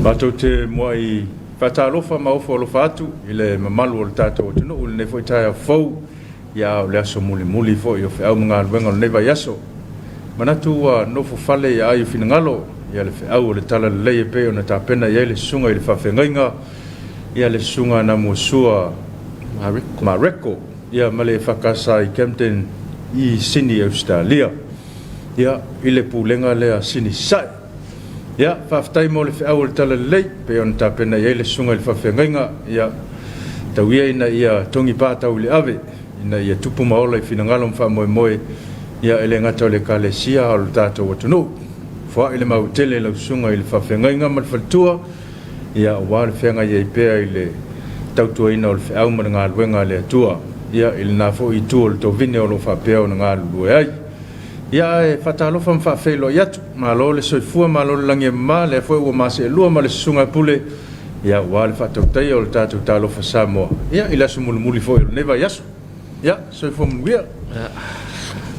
Matou te muai faatalofa ma ofo alofa atu i le mamalu o le tatou atunuu i lenei foi taeao fou, ia o le aso mulimuli foi o feau ma galuega o lenei vaiaso. Manatu ua nofo fale i aai o finagalo ia le feau o le Talalelei e pei ona tapena i ai le susuga i le faafeagaiga, ia le susuga Namuasua Mareko, ia ma le EFKS i Camden i Sini, Ausetalia, ia i le pulega lea Sini Sasae. Ia, faafetai mo le feau o le Talalelei pei ona tapena i ai le susuga i le faafeagaiga. Ia, tau ia ina ia togi patau i le ave, ina ia tupu ma ola i finagalo ma faamoemoe, ia e le gata o le Ekalesia a o le tatou atunuu. Foai le mau tele i lau susuga i le faafeagaiga ma le faletua, ia aua le feagai ai pea i le tautuaina o le feau ma le galuega a le Atua, ia i lena foi itu o le tovine o lo o faapea ona galulue ai. Ia ae faatalofa ma faafeiloai atu, malo le soifua malo le lagi e mama, lea foi ua ma seelua ma le susuga pule, ia aua le faatautaia o le tatou Talofa Samoa, ia i le aso mulimuli foi o lenei vaiaso. Ia, soifua manuia.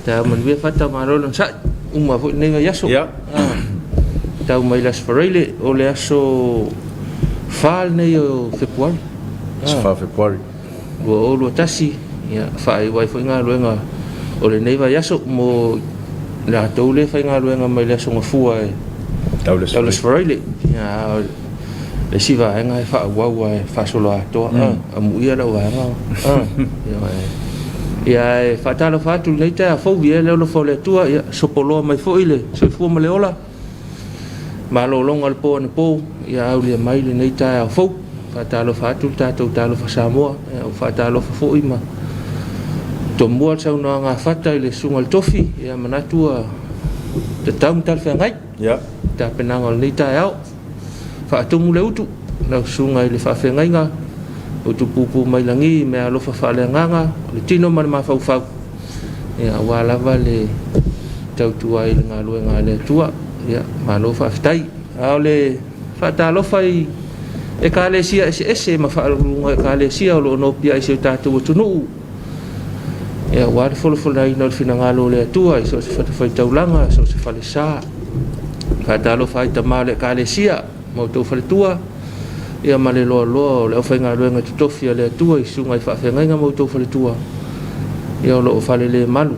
Taeao manuia Fata, malo le onosai. Uma foi lenei vaiaso. Ia. Tau mai le Aso Faraile, o le aso 4 lenei o Fepuari. Aso 4 Fepuari. 2021, ia faaiu ai foi galuega o lenei vaiaso mo latou le faigaluega mai le Aso Gafua e tau le Aso Faraile. Ia, le isi vaega e faaauau e faasoloatoa, amuia lau vaega. Ia, e faatalofa atu lenei taeao fou, ia le alofa o le Atua, ia sopoloa mai foi le soifua ma le ola. Malologa o le po anapo, ia aulia mai lenei taeao fou. Faatalofa atu le tatou Talofa Samoa, ia faatalofa foi ma tomua le saunoaga a Fata i le susuga i le Tofi, ia manatu ua tatau ma talafeagai. Ia. Tapenaga o lenei taeao. Faatumu le utu, lau susuga i le faafeagaiga, utu pupu mai lagi, mea alofa faaleagaga, o le tino ma le mafaufau, ia aua lava le tautua i le galuega a le Atua. Ia, malo faafetai. A o le faatalofa i ekalesia eseese ma faauluuluga ekalesia o lo o nopiai i si o tatou atunuu, ia aua le folafolaina o le finagalo o le Atua i so o se fatafaitaulaga, so o se falesa. Faatalofa ai tama o le ekalesia ma outou faletua, ia ma le loaloa o le aufaigaluega totofi a le Atua i susuga i faafeagaiga ma outou faletua, ia o lo o falelemalu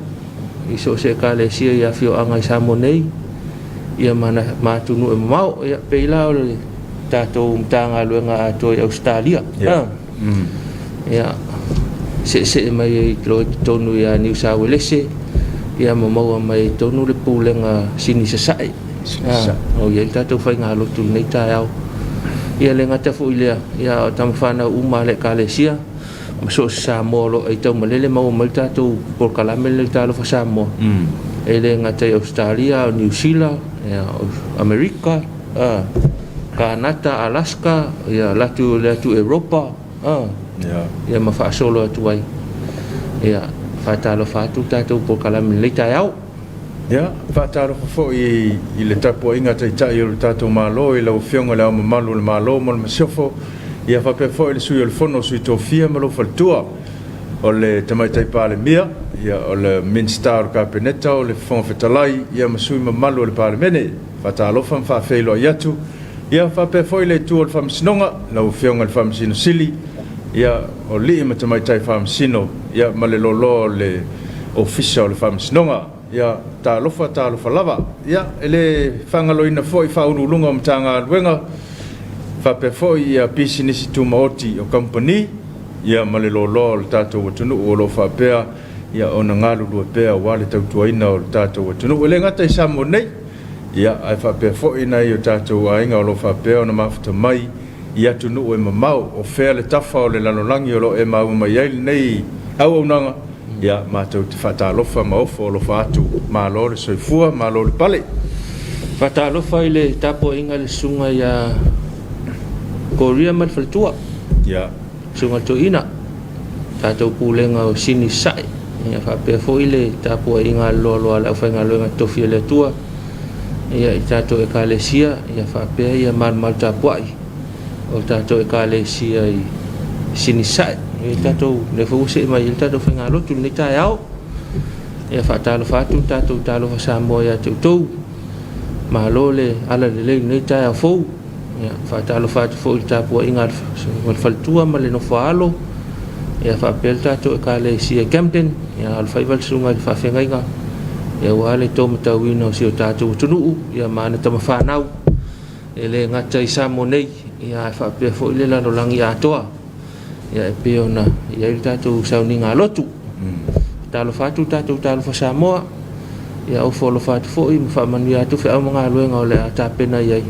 i so o se ekalesia i afioaga i Samoa nei, ia ma atunuu e mamao. Ia pei la o le tatou Matagaluega atoa i Ausetalia. Ia. Ia, seesee mai ai loa i totonu ia Niu Sauelese, ia ma maua mai ai tonu le pulega Sini Sasae. O i ai le tatou faigalotu i lenei taeao. Ia le gata foi lea, ia o tamafanau uma a le ekalesia, ma so o se Samoa o lo o aitaumalele maua mai le tatou polokalame lenei o le Talofa Samoa. E le gata i Ausetalia, o Niu Sila, ia, o Amerika, Kanata, Alaska, ia latu le atu Europa, ia ma faasolo atu ai. Ia, faatalofa atu le tatou polokalame i lenei taeao. Ia, faatalofa foi i le tapuaiga taitai o le tatou Malo i lau Afioga i Le Ao Mamalu o le Malo ma le Masiofo, ia faapea foi le Sui o le Fono o Sui Tofia ma lou faletua, o le Tamaitai Palemia, ia o le Minisita o le Kapeneta, o le Fofoga Fetalai, ia ma sui usufono mamalu o le Palemene. Faatalofa ma faafeiloai atu, ia faapea foi le itu o le Faamasinoga, lau Afioga i le Faamasino Sili, ia o alii ma tamaitai Faamasino, ia ma le loaloa o le Ofisa o le Faamasinoga. Ia, talofa, talofa lava. Ia, e le faagaloina foi Faauluuluga o Matagaluega, faapea foi ia pisinisi tumaoti o kamupani, ia ma le loaloa o le tatou atunuu o lo o faapea ia ona galulue pea aua le tautuaina o le tatou atunuu. E le gata i Samoa nei, ia, ae faapea foi nai o tatou aiga o lo o faapea ona mafuta mai i atunuu e mamao, o fea le tafa o le lalolagi o lo o e maua mai ai lenei auaunaga, ia matou te faatalofa ma ofo alofa atu, malo le soifua, malo le pale. Faatalofa i le tapuaiga i le susuga ia Koria ma le faletua. Ia. Susuga Toeaina, tatou pulega o Sini Sasae, ia faapea foi le tapuaiga a le loaloa a le aufaigaluega totofi a le Atua, ia i tatou ekalesia, ia faapea ia malumalu tapuai o tatou ekalesia i Sini Sasae. Ia tatou, lea foi ua see mai ai le tatou faigalotu i lenei taeao. Ia faatalofa atu le tatou Talofa Samoa ia te outou. Malo le ala lelei i lenei taeao fou. Ia, faatalofa atu foi i le tapuaiga a le faletua ma le nofoaalo, ia faapea le tatou Ekalesia i Camden, ia alofaiva le susuga i le faafeagaiga, ia aua le taumatauina o si o tatou atunuu, ia ma ana tamafanau, e le gata i Samoa nei, ia ae faapea foi le lalolagi atoa, ia e pei ona i ai le tatou sauniga lotu. Talofa atu le tatou Talofa Samoa, ia ofo alofa atu foi ma faamanuia atu feau ma galuega o le a tapena i ai,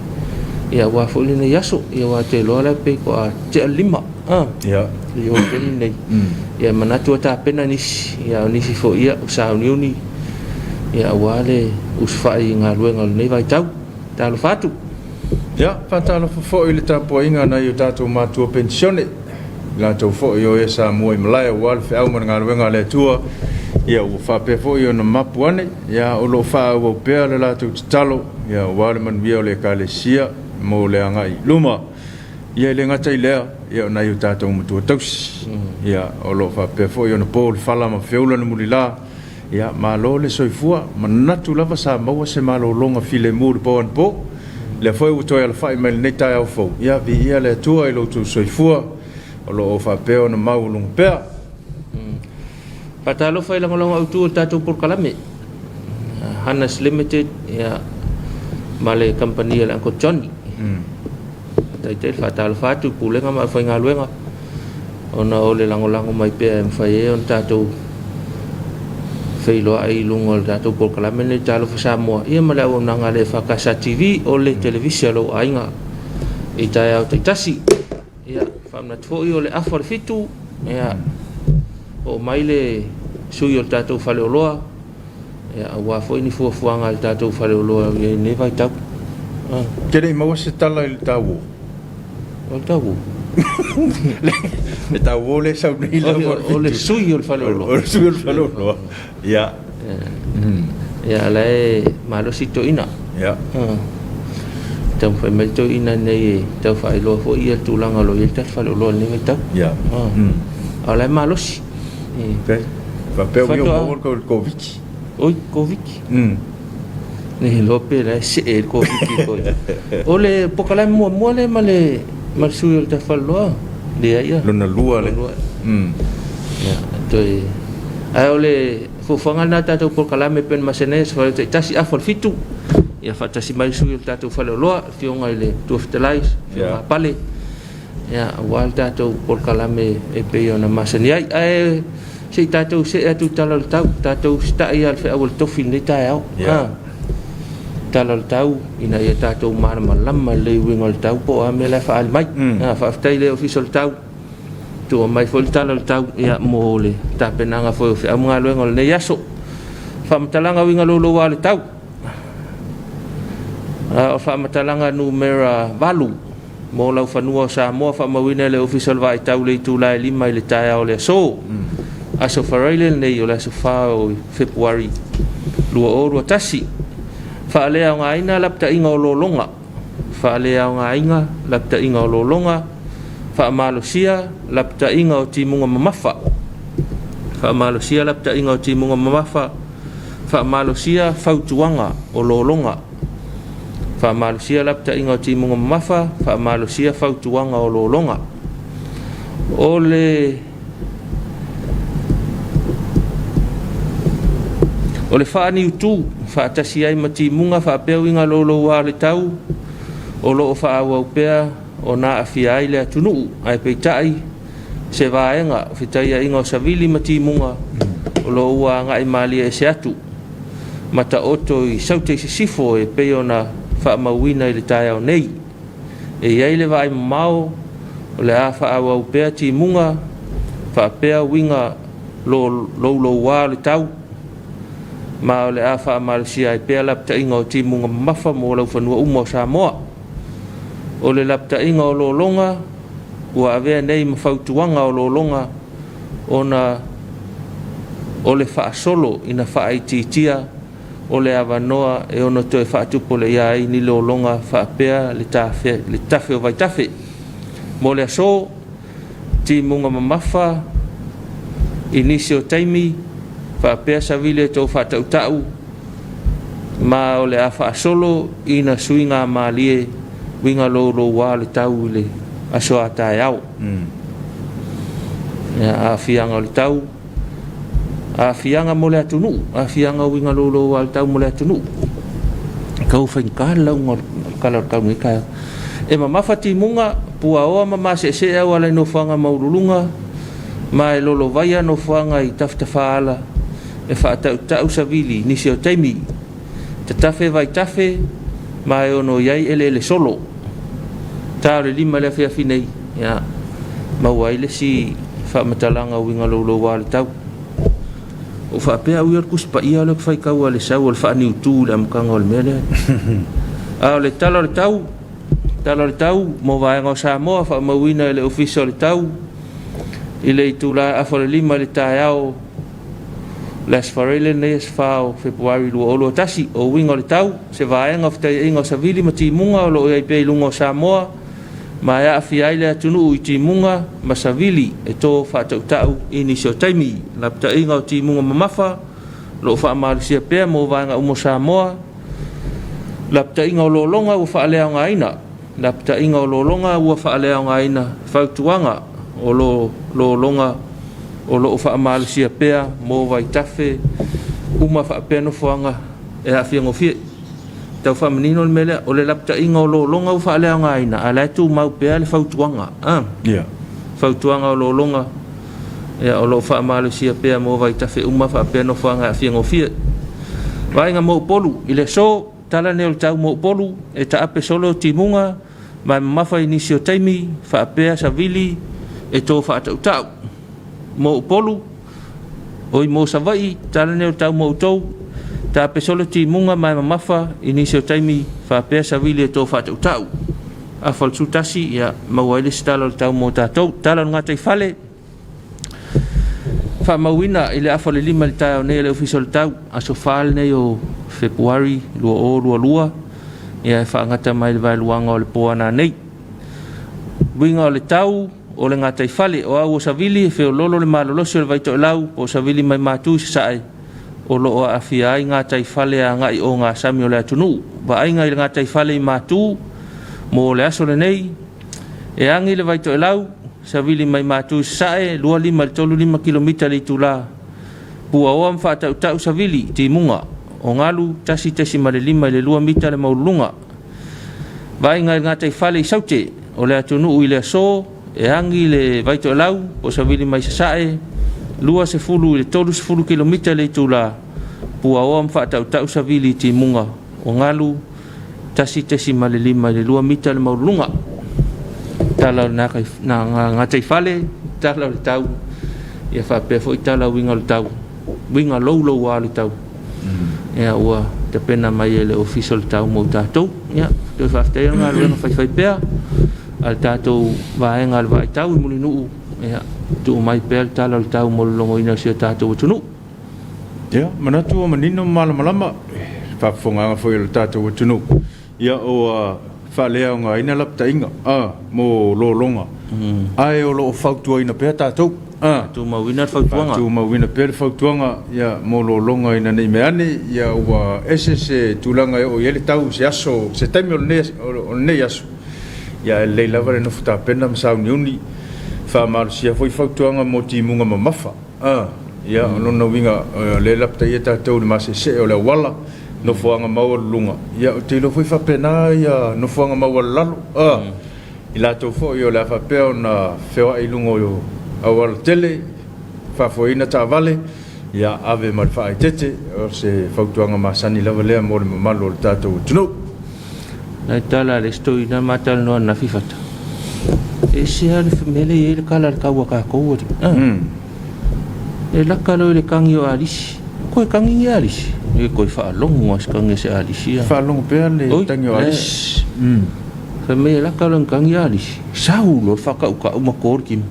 ia aua foi lenei aso, ia aua te iloa la pei faatoa tea le 5, i o i le taimi lenei. Ia manatu ua tapena nisi, ia o nisi foi ia ua sauniuni, ia aua le usufai i galuega o lenei vaitau. Talofa atu. Ia, faatalofa foi i le tapuaiga a nai o tatou matua penisione, i latou foi o e sa mua i malae aua le feau ma le galuega a le Atua, ia ua faapea foi ona mapu ane, ia o lo o faaauau pea le latou tatalo, ia aua le manuia o le Ekalesia mo le agai i luma. Ia e le gata i lea, ia o nai o tatou matua tausi, ia o lo o faapea foi ona po le fala ma feula le mulila, Ia, malo le soifua. Manatu lava sa maua se malologa filemu i le po anapo. Lea foi ua toe alafai mai lenei taeao fou. Ia, viia le Atua i lo outou soifua o lo o faapea ona maualuga pea. Faatalofa i lagolago autu o le tatou polokalame, Hanas Limited, ia, ma le kamupani a le Uncle Johnny. Taitai faatalofa atu i Pulega ma aufaigaluega ona o le lagolago mai pea e mafai ai ona tatou feiloai i luga o le tatou polokalame lenei Talofa Samoa, ia ma le auaunaga a le EFKS TV, o le televise a lou aiga i taeao taitasi. Ia, faamanatu foi o le afa o le 7, ia, oo mai le sui o le tatou faleoloa, ia, aua foi ni fuafuaga a le tatou faleoloa i lenei vaitau. Te le i maua se tala i le tauo? O le tauo? Le tauo lea e sau nei lava. O le sui o le faleoloa. O le sui o le faleoloa. Ia. Ia, la e malosi toeaina. Ia. Taumafai mai le toeaina nei e tau faailoa foi ia le tulaga o lo o i ai le tatou faleoloa i lenei vaitau. Ia. A o la e malosi. Okay. Faapea ua maua le Koviti. Oi, Koviti. Ne iloa pe la e see le Koviti foi. O le polokalame muamua lea ma le sui o le tatou faleoloa. Leai ia. Lona lua le. Ia, toe. Ae o le fuafuaga lena tatou polokalame pe na masina nei, aso Faraile taitasi, afa o le 7. Ia faatasi mai le sui o le tatou faleoloa, afioga i le Matua Fetalai, afioga a Pale. Ia, aua le tatou polokalame e pei ona masani ai. Ae se i tatou see atu i tala o le tau, tatou usitai lava i le feau a le tofi i lenei taeao. Tala o le tau, ina ia tatou malamalama lelei i uiga o le tau po o a mea la e faaali mai. Faafetai i le Ofisa o le Tau, tuu mai foi le tala o le tau, ia, mo le tapenaga foi o feau ma galuega o lenei aso. Faamatalaga uiga louloua o le tau. O faamatalaga numera 8 mo laufanua o Samoa faamauina e le Ofisa o le Vaai Tau le itula e 5 i le taeao o le aso. Aso Faraile lenei o le aso 4 o Fepuari 2021. Faaleaogaina lapataiga o lologa. Faaleaogaina lapataiga o lologa. Faamalosia lapataiga o timuga mamafa. Faamalosia lapataiga o timuga mamafa. Faamalosia fautuaga o lologa. Faamalosia lapataiga o timuga mamafa. Faamalosia fautuaga o lologa. O le faaniutu faatasi ai ma timuga faapea uiga louloua o le tau o lo o faaauau pea ona aafia ai le atunuu, ae peitai se vaega o fetaiaiga o savili ma timuga o lo o ua agai malie ese atu ma taoto i Saute i sisifo e pei ona faamauina i le taeao nei. E i ai le vaai mamao o le a faaauau pea timuga faapea uiga louloua o le tau, ma o le a faamalosia ai pea lapataiga o timuga mamafa mo laufanua uma o Samoa. O le lapataiga o lologa ua avea nei ma fautuaga o lologa ona o le faasolo ina faaitiitia o le avanoa e ono toe faatupuleia ai ni lologa faapea le tafe o vaitafe. Mo le aso, timuga mamafa i nisi o taimi faapea savili e tou faatautau, ma o le a faasolo ina suiga malie Uiga louloua o le tau i le aso a taeao. Ia, aafiaga o le tau, aafiaga mo le atunuu, aafiaga o uiga louloua o le tau mo le atunuu. Tau faigata le lauga o le tala o le tau i lenei taeao. E mamafa timuga, puaoa ma maseesee auala i nofoaga maualuluga, ma e lolovaia nofoaga i tafatafaala e faatautau savili i nisi o taimi. Tatafe vaitafe ma e ono i ai eleele solo. Ta o le 5 i le afiafi nei, ia, maua ai le isi faamatalaga o uiga louloua o le tau. Ua faapea au ia o le Tusi Paia lea ou te faitau a le sau o le faaniutu i le amataga o le mea lea. A o le tala o le tau, tala o le tau mo vaega o Samoa faamauina e le Ofisa o le Tau i le itula e 4:30 i le taeao le Aso Faraile lenei aso 4 o Fepuari 2021. O uiga o le tau, se vaega o fetaiaiga o savili ma timuga o lo o i ai pea i luga o Samoa, ma e aafia ai le atunuu i timuga ma savili e to faatautau i nisi o taimi. Lapataiga o timuga mamafa o lo o faamalosia pea mo vaega uma o Samoa. Lapataiga o lologa ua faaleaogaina. Lapataiga o lologa ua faaleaogaina. Fautuaga o lologa o lo o faamalosia pea mo vaitafe uma faapea nofoaga e aafia gofie. Tau faamanino le mea lea, o le lapataiga o lologa ua faaleaogaina, a o la e tumau pea le fautuaga. Fautuaga o lologa o lo o faamalosia pea mo vaitafe uma faapea nofoaga e aafia gofie. Vaaiga mo Upolu i le aso, tala nei o le tau mo Upolu, e taape solo timuga ma e mamafa i nisi o taimi faapea savili e to faatautau. Mo Upolu, oi mo Savaii, tala nei o le tau mo outou, taape solo timuga ma e mamafa i nisi o taimi faapea savili e to faatautau. Afa o le 11, ia maua ai le isi tala o le tau mo tatou. Tala o le gataifale, faamauina i le afa o le 5 i le taeao nei e le Ofisa o le Tau, aso 4 lenei o Fepuari 2022, ia e faagata mai le vaeluaga o le po ana nei. Uiga o le tau o le gataifale, o au o savili e feololo le malolosi o le vaitoelau po o savili mai matu i sasae o lo o aafia ai gataifale agai o gasami o le atunuu. Vaaiga i le gataifale i matu mo le aso lenei, e agi le vaitoelau, savili mai matu i sasae, 25 i le 35 kilomita le itula. Puaoa ma faatautau savili, timuga, o galu 1.5 i le 2 mita le maualuluga. Vaaiga i le gataifale i Saute o le atunuu i le aso, e agi le vaitoelau po o savili mai sasae, 20 i le 30 kilomita le itula, puaoa ma faatautau savili i timuga, o galu 1.5 i le 2 mita le maualuluga. Tala o le gataifale, tala o le tau, ia faapea foi tala uiga o le tau, uiga louloua o le tau. Ia ua tapena mai e le Ofisa o le Tau mo tatou. Ia, toe faafetai le galuega faifai pea a le tatou vaega a le Vaaitau i Mulinuu, ia, tuu mai pea le tala o le tau mo le logoina o si o tatou atunuu. Ia, manatu ua manino ma malamalama le faafofogaaga foi a le tatou atunuu. Ia, ua faaleaogaina lapataiga mo lologa, ae o lo o fautuaina pea tatou. Faatumauina le fautuaga. Faatumauina pea le fautuaga ia, mo lologa ina ne i mea ane ia, ua ese se tulaga e oo i ai le tau se aso, se taimi o lenei aso. Ia, e lelei lava le nofo tapena ma sauniuni, faamalosia foi fautuaga mo timuga mamafa. Ia, o lona uiga, o lea e lapataia tatou i le maseesee o le auala, nofoaga maualuluga. Ia, ou te iloa foi faapena ia nofoaga maualalalo. I latou foi o le a faapea ona feoai i luga o auala tele, faafoeina taavale, ia ave ma le faaeteete. O se fautuaga masani lava lea mo le mamalu o le tatou atunuu. Nai tala a le isi toeaina ma talanoa ananafi fata. E ese lava le mea lea e i ai le kala o le tau a tatou alii. E laka loa i le tagi o Alisi. Koe tagi ni Alisi. E koe faalogo lava i se tagi a se Alisi. Faalogo pea le tagi o Alisi. Fai mai e laka loa i le tagi a Alisi. Sau loa le faatautau ma to le tino.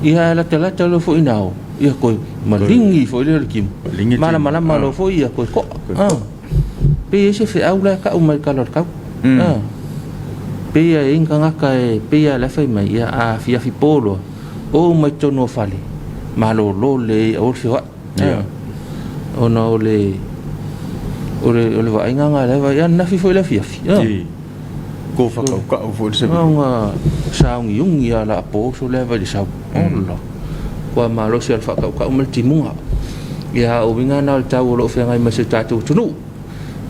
Ia ae latalata loa foi ina ao. Ia koe maligi foi lea o le tino. Malamalama loa foi ia koe toa. Pei e se feau la e tau mai le tala o le tau. Pei e i ai ni tagata e pei lava o la e fai mai, ia a afiafi po loa, o mai totonu o fale, malolo lelei aua le feoai. Ona o le o le o le vaaiga lena o la e vaai, ananafi foi i le afiafi. Ko whakaukau foi le sevili. Nga saogiugi a la po uso lea vai le sau. Ola. Kua malosi a le faakaukau ma le timuga. Ia o uiga na o le tau o lo o feagai ma si o tatou atunuu.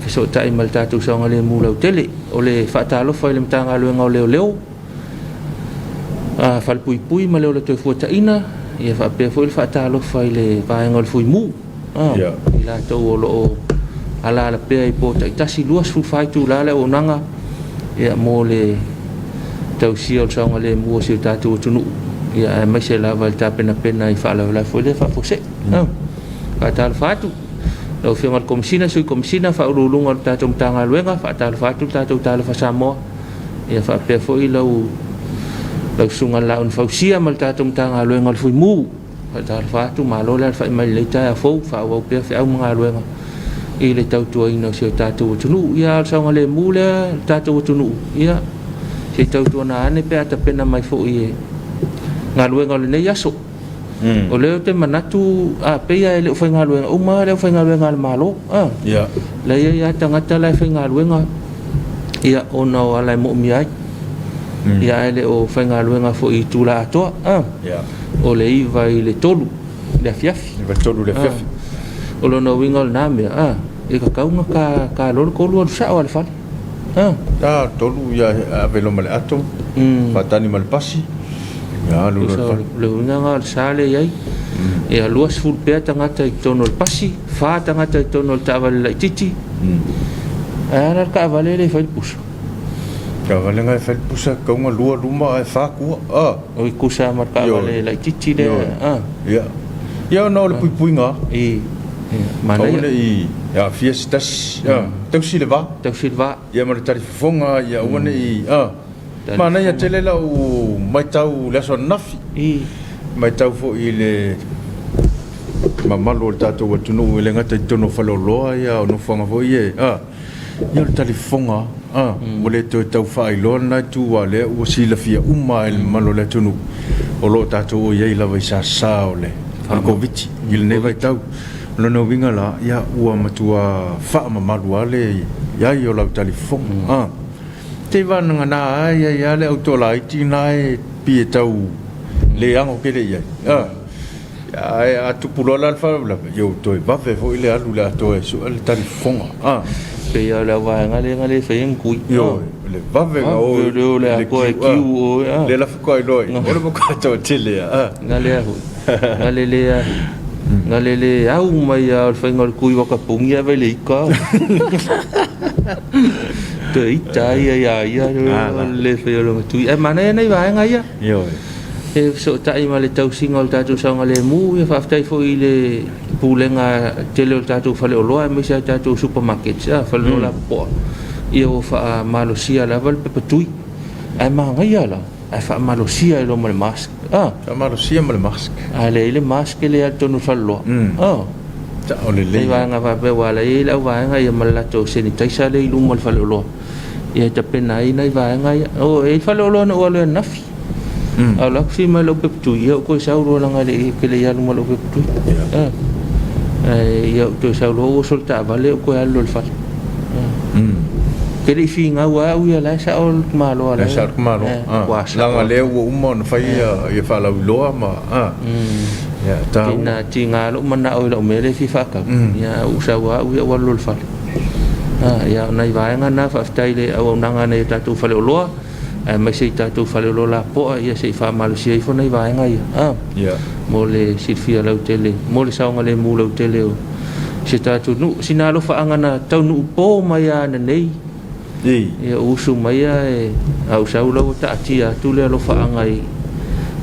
Fesootai ma le tatou saogalemu lautele. O le faatalofa i le Matagaluega o Leoleo, Falepuipui ma le Ola Toefuataina, ia faapea foi le faatalofa i le vaega o le Fuimu, i latou o lo o alaala pea i po taitasi, 24 itula le auaunaga ia, mo le tausia o le saogalemu o si o tatou atunuu, ia, aemaise lava i le tapenapena i faalavelave foi lea faafuasei. Faatalofa atu lau Afioga i le Komesina, Sui Komesina, Faauluuluga o le tatou Matagaluega, faatalofa atu le tatou Talofa Samoa, ia faapea foi lau Susuga i le Laau na Fausia ma le tatou Matagaluega o le Fuimu. Faatalofa atu, malo le alafai mai i lenei taeao fou, faaauau pea feau ma galuega i le tautuaina o si o tatou atunuu. Ia, a o le saogalemu lea o le tatou atunuu, ia, se i tautuana ane pe a tapena mai foi e galuega o lenei aso. O lea ou te manatu, a pei lava e le o faigaluega uma le aufaigaluega a le Malo. La e i ai lava tagata la e faigaluega, ia, ona o ala e moomia ai. Ia, ae le o faigaluega foi i itula atoa. O le 9 i le 3 i le afiafi. 9 i le 3 i le afiafi. O lona uiga o lena mea, e tatau ona ta loa le 3 alu sao lava i le fale. A, 3 ia ave loa ma le ato, faatani ma le pasi, ia alu loa i le fale. O le uiga lena o le sa lea e i ai. Ia 20 pea tagata i totonu o le pasi, 4 tagata i totonu o le taavale laitiiti. Ae a la le taavale lea e fai le pusa? Taavale na e fai le pusa, tatau ona 2 luma ae 4 tua. Oi tusa ma le taavale laitiiti lea. Ia. Ia ona o le puipuiga. I. Aua ne i aafia se tasi. Tausi le va. Tausi le va. Ia ma le talifofoga ia aua ne i manaia tele lau matau i le aso ananafi. Matau foi i le mamalu o le tatou atunuu e le gata i totonu o faleoloa ia o nofoaga foi ia ia o le talifofoga ua le toe tau faailoa lena itu aua o lea ua silafia uma e le mamalu o le atunuu o lo o tatou i ai lava i sasa o le Koviti i lenei vaitau. O lona uiga la, ia ua matua faamamalu lava le i ai o lau talifofoga. Te i vagana ai e i ai lava le autolaiti lena e pei e tau le ano tele i ai. Ae a tupu loa la le faalavelave, ia ua toe vave foi le alu i le atoa e sue le talifofoga. Pei lava o le au vaega lea na le faia ni tui. Ioe, o le vave na o i le atoa e kiu oe. Lea la faatoa iloa ai, o le matua toatele lava. Na lea foi. Na le le na le le au mai lava o le faiga o le tui wakapuni ae vai le ita. Toe ita ai ia ia ia le faia o lona tui. Ae manaia nai vaega ia. Ioe. E fesootai ma le tausiga o le tatou saogalemu, ia faafetai foi i le pulega tele o le tatou faleoloa aemaise a tatou supermarkets, faleoloa lapopoa, ia ua faamalosia lava le pepa tui. Ae manaia la, ae faamalosia ai loa ma le mask. Faamalosia ma le mask. A leai le mask e le alu tonu i le faleoloa. Sao lelei. Nai vaega faapea aua la e i ai le auvaega ia ma le latou sanitizer lea i luma o le faleoloa. Ia e tapena ai nai vaega ia. O, e i ai le faleoloa na ou alu ai ananafi. A o la e fia mai lou pepa tui, ia ou toe sau loa leaga e te le i alu ma lou pepa tui. Ae ia ou toe sau loa ou oso i le taavale ou toe alu loa i le fale. Te le i finau lava au ia, la e sao le tamaloa la e sao le tamaloa. Leaga lea ua uma ona fai ia faalauiloa ma ia taua. Ina tiga lou manao i lau mea lea e fia faatau, ia ou sau lava au ia ou alu loa i le fale. Ia o nai vaega na, faafetai i le auaunaga a nai o tatou faleoloa, aemaise i tatou faleoloa lapoa, ia se i faamalosia ifo nai vaega ia mo le silafia lautele, mo le saogalemu lautele o si o tatou nuu. Sina alofaaga na taunuu po mai lava ananei, ia usu mai e a ou sau la ua taatia atu le alofaaga i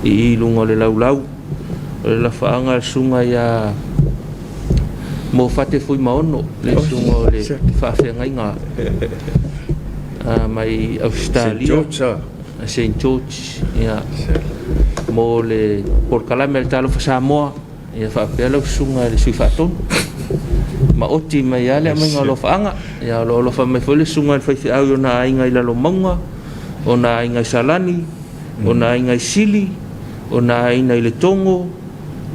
i luga o le laulau. O le alofaaga a le susuga ia Mofate Fuimaono, le susuga o le faafeagaiga mai Ausetalia, St George, ia, mo le polokalame a le Talofa Samoa, ia faapea lau susuga i le Sui Faatonu. Maoti mai lava le aumaiga o alofaaga. Ia, o lo o alofa mai foi le susuga i le faifeau i ona aiga i Lalomauga, ona aiga i Salani, ona aiga i Sili, ona aiga i Letogo,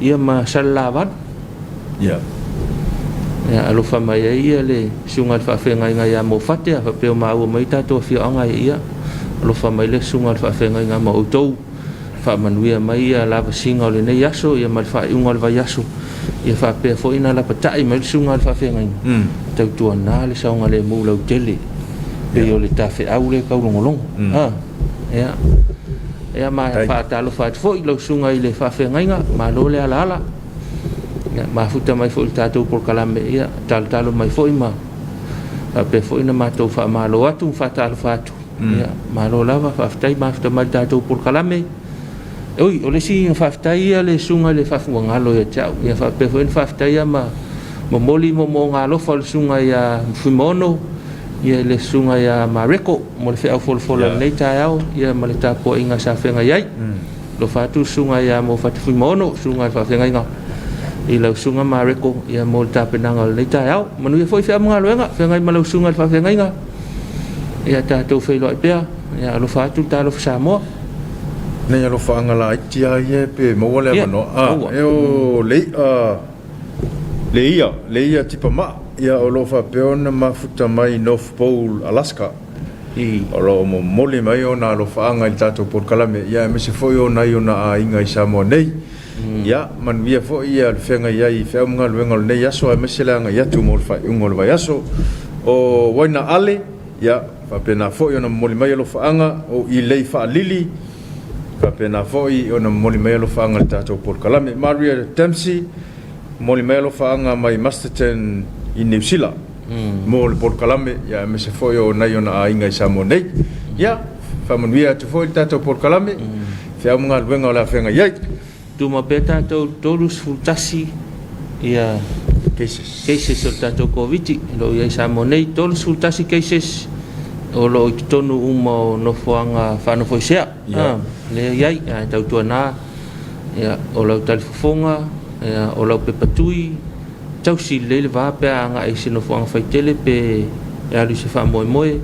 ia ma Salelavalu. Ia. Ia, alofa mai ai ia le susuga i le faafeagaiga ia Mofate, a faapea o maua mai tatou afioaga ia, Alofa mai le Susuga i le Faafeagaiga ma outou, faamanuia mai ia lavasiga o lenei aso ia ma le faaiuga o le vaiaso, ia faapea foi ona lapatai mai le Susuga i le Faafeagaiga, tautuana le saogalemu lautele, pei o le tafeau lea e taulogologo. Ia, ia ma faatalofa atu foi i lau Susuga i le Faafeagaiga, malo le alaala. Ia, mafuta mai foi i le tatou polokalame, ia talotalo mai foi ma faapea foi ona matou faamalo atu ma faatalofa atu. Ia, malo lava, faafetai mafuta mai i le tatou polokalame. Oi, o le isi faafetai ia le susuga i le faafugagalo ia te au. Ia faapea foi ona faafetaia ma momoli moomooga alofa o le susuga ia Fuimaono, ia le susuga ia Mareko mo le feau folafola i lenei taeao, ia ma le tapuaiga sa feagai ai. Alofa atu le susuga ia Mofati Fuimaono, susuga i le faafeagaiga i lau susuga Mareko, ia mo le tapenaga o lenei taeao. Manuia foi feau ma galuega, feagai ma lau susuga i le faafeagaiga. Ia tatou feiloai pea, ia alofa atu le talofa Samoa. Nei alofaaga laiti lava ia pe maua le avanoa. Ia, maua. E o le i'a, le ia, le ia tipamaa, ia o lo o faapea ona mafuta mai i North Pole, Alaska. O lo o momoli mai ona alofaaga i le tatou polokalame, ia aemaise foi o nai ona aiga i Samoa nei. Ia, manuia foi le feagai ai i feau ma galuega o lenei aso aemaise le agai atu mo le faaiuga o le vaiaso. O Waina Ale, ia, faapena foi ona momoli mai alofaaga, o Ilei Faalili, faapena foi ona momoli mai alofaaga i le tatou polokalame. Maria Dempsey, momoli mai alofaaga mai Masterton i Niu Sila mo le polokalame, ia aemaise foi o nai ona aiga i Samoa nei. Ia, faamanuia atu foi le tatou polokalame, feau ma galuega o le a feagai ai. Tuma pea tatou 31 ia cases, cases o le tatou Koviti o lo o i ai i Samoa nei, 31 cases o lo o i totonu uma o nofoaga faanofoesea. Lea e i ai, ae tautuana ia, o lau talifofoga, ia, o lau pepa tui, tausi lelei le va pe a agai i se nofoaga faitele pe e alu i se faamoemoe,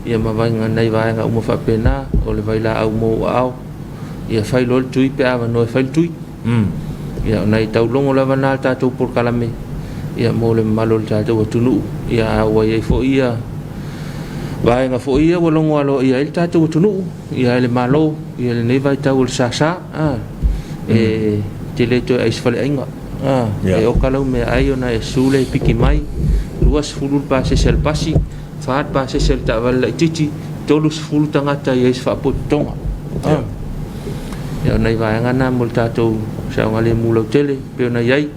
ia ma vaega nai vaega uma faapena, o le vailaau mo ou aao, ia fai loa le tui pe a avanoa e fai le tui. Ia, o nai taulogo lava na a le tatou polokalame, ia, mo le mamalu o le tatou atunuu, ia, a ua i ai foi ia vaega foi ia ua logo aloaia ai le tatou atunuu, ia, e le Malo, ia, lenei vaitau o le sasa, a, e te le toe ai i se faleaiga, a, e oka lau meaai ona e susu lea e piki mai, 20 le pasese a le pasi, 4 le pasese a le taavale laitiiti, 30 tagata e i ai se faapotopotoga. Ia, o nai vaega na mo le tatou saogalemu lautele pei ona i ai.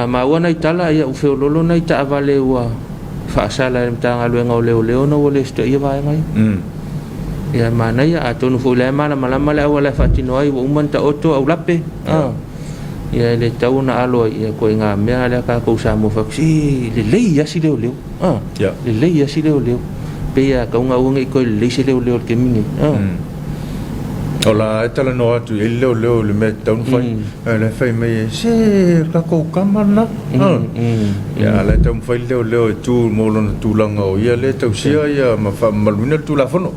Maua nai tala, ia ua feololo nai taavale ua faasala e le Matagaluega o Leoleo ona ua le sitaia vaega ia. Ia, manaia, atonu foi o la e malamalama le auala e faatino ai, ua uma ona taoto aulape, ia e le tatau ona alo ai, ia ituaiga mea lea tatou Samoa fai atu, se lelei lava si leoleo. Lelei lava si leoleo. Pei lava tatau ona aua ne i toe lelei se leoleo i le taimi lenei. O la e talanoa atu i ai le leoleo i le mea e tatau ona fai. Ae o la e fai mai e, se o le tatou tama lena. Ia, a o la e taumafai le leoleo e tu mo lona tulaga o ia lea e tausia ia ma faamamaluina le Tulafono.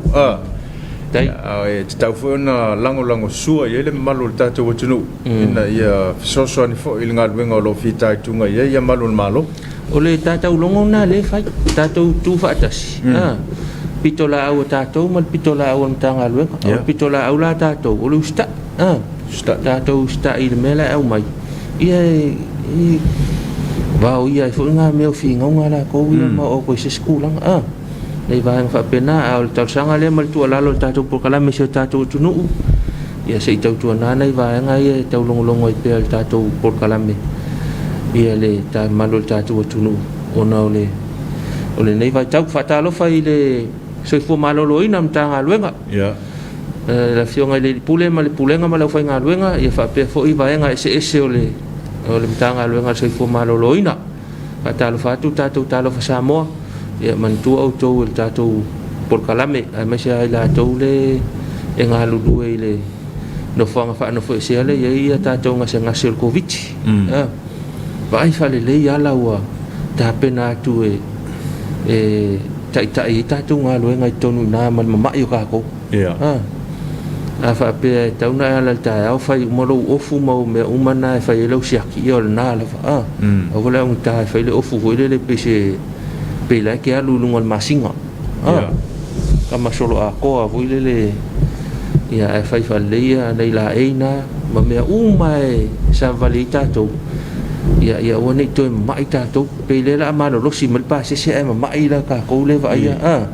Ae tatau foi ona lagolagosua i ai le mamalu o le tatou atunuu ina ia fesoasoani foi i le galuega o lo o fitaituga i ai ia malu o le Malo. O le tataulogo lena lea e fai, tatou tu faatasi, pitolaau a tatou ma le pitolaau a le Matagaluega. O le pitolaau la a tatou, o le usitai, tatou usitai i le mea la e aumai, ia e vaoia ai foi ngā mea o finauga a latou ia ma oo atu ai i se isi tulaga. Nai vaega faapena, a o le talosaga lea ma le tuualalo i le tatou polokalame i si o tatou atunuu, ia se i tautuana nai vaega ia e taulogologo ai pea i le tatou polokalame ia le mamalu o le tatou atunuu ona o le o lenei vaitau. Faatalofa i le soifua maloloina o le Matagaluega, le Afioga i le Alii Pule ma le Pulega ma le aufaigaluega, ia faapea foi vaega eseese o le o le Matagaluega o le Soifua Maloloina. Faatalofa atu tatou talofa Samoa, ia manatua outou i le tatou polokalame, aemaise lava i latou le e galulue i le nofoaga faanofoesea lea e i ai tatou gasegase o le Koviti. Vaai faalelei ala ua tapena atu e taitai ai tatou galuega i totonu i ina ma le mamai o tatou. A faapea e tatau ona e ala i le taeao fai uma lou ofu ma ou mea uma na e fai ai lau siaki, ia o lena lava. Aua le augata e fai le ofu foi lele pei se pei la e te alu i luga o le masina. tama soloatoa foi lele, ia, ae fai faalelei ia nai laei na ma mea uma e savavali ai tatou, ia, ia aua ne i toe mamai tatou. Pei lea o le a malolosi mai le pasese ae mamai la tatou lea e vaaia, a.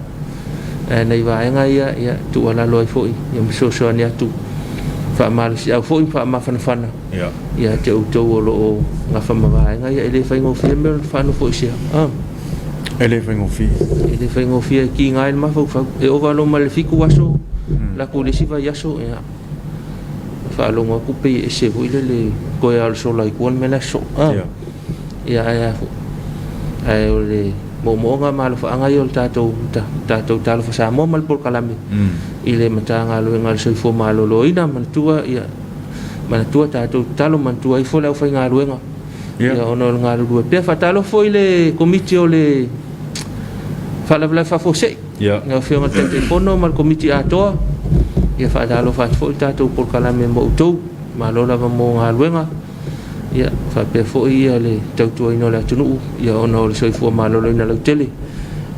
Ae nai vaega ia, ia, tuualalo ai foi, ia ma fesoasoani atu faamalosiau foi ma faamafanafana ia te outou o lo o gafa ma vaega ia. E le faigofie mea o le faanofoesea. E le faigofie. E le faigofie, e kiga ai le mafaufau. E ova loa ma le 7 aso, laku i le isi vaiaso, ia, faalogo atu pei e ese foi lele toe lava o le sola i tua le mea la e sosoo. Ia, ae a foi. Ae o le moomooga ma alofaaga ia o le tatou, tatou Talofa Samoa ma le polokalame i le Matagaluega o le Soifua Maloloina. Manatua, ia, manatua tatou tatalo, manatua ifo le aufaigaluega, ia, ona o le galulue pea. Faatalofa foi i le Komiti o le Faalavelave Faafuasei, lau Afioga i le Taitaifono ma le Komiti atoa. Ia, faatalofa atu foi i le tatou polokalame mo outou. Malo lava mo galuega. Ia, faapea foi ia le tautuaina o le atunuu, ia, ona o le soifua maloloina lautele.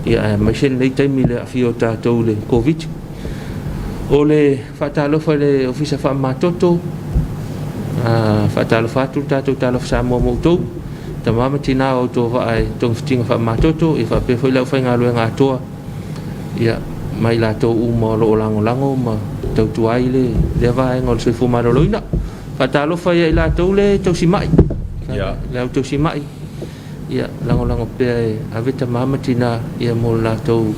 Ia, aemaise lenei taimi i le aafia o tatou i le Koviti. O le faatalofa i le Ofisa Faamamatoto, faatalofa atu le tatou Talofa Samoa mo outou, tama ma tina o outou vaa e togafitiga faamamatoto, ia faapea foi le aufaigaluega atoa, ia, ma i latou uma o lo o lagolago ma tautua ai lea vaega o le soifua maloloina. Faatalofa ia i latou le tausimai, le au tausimai, ia, lagolago pea e ave tama ma tina, ia, mo le latou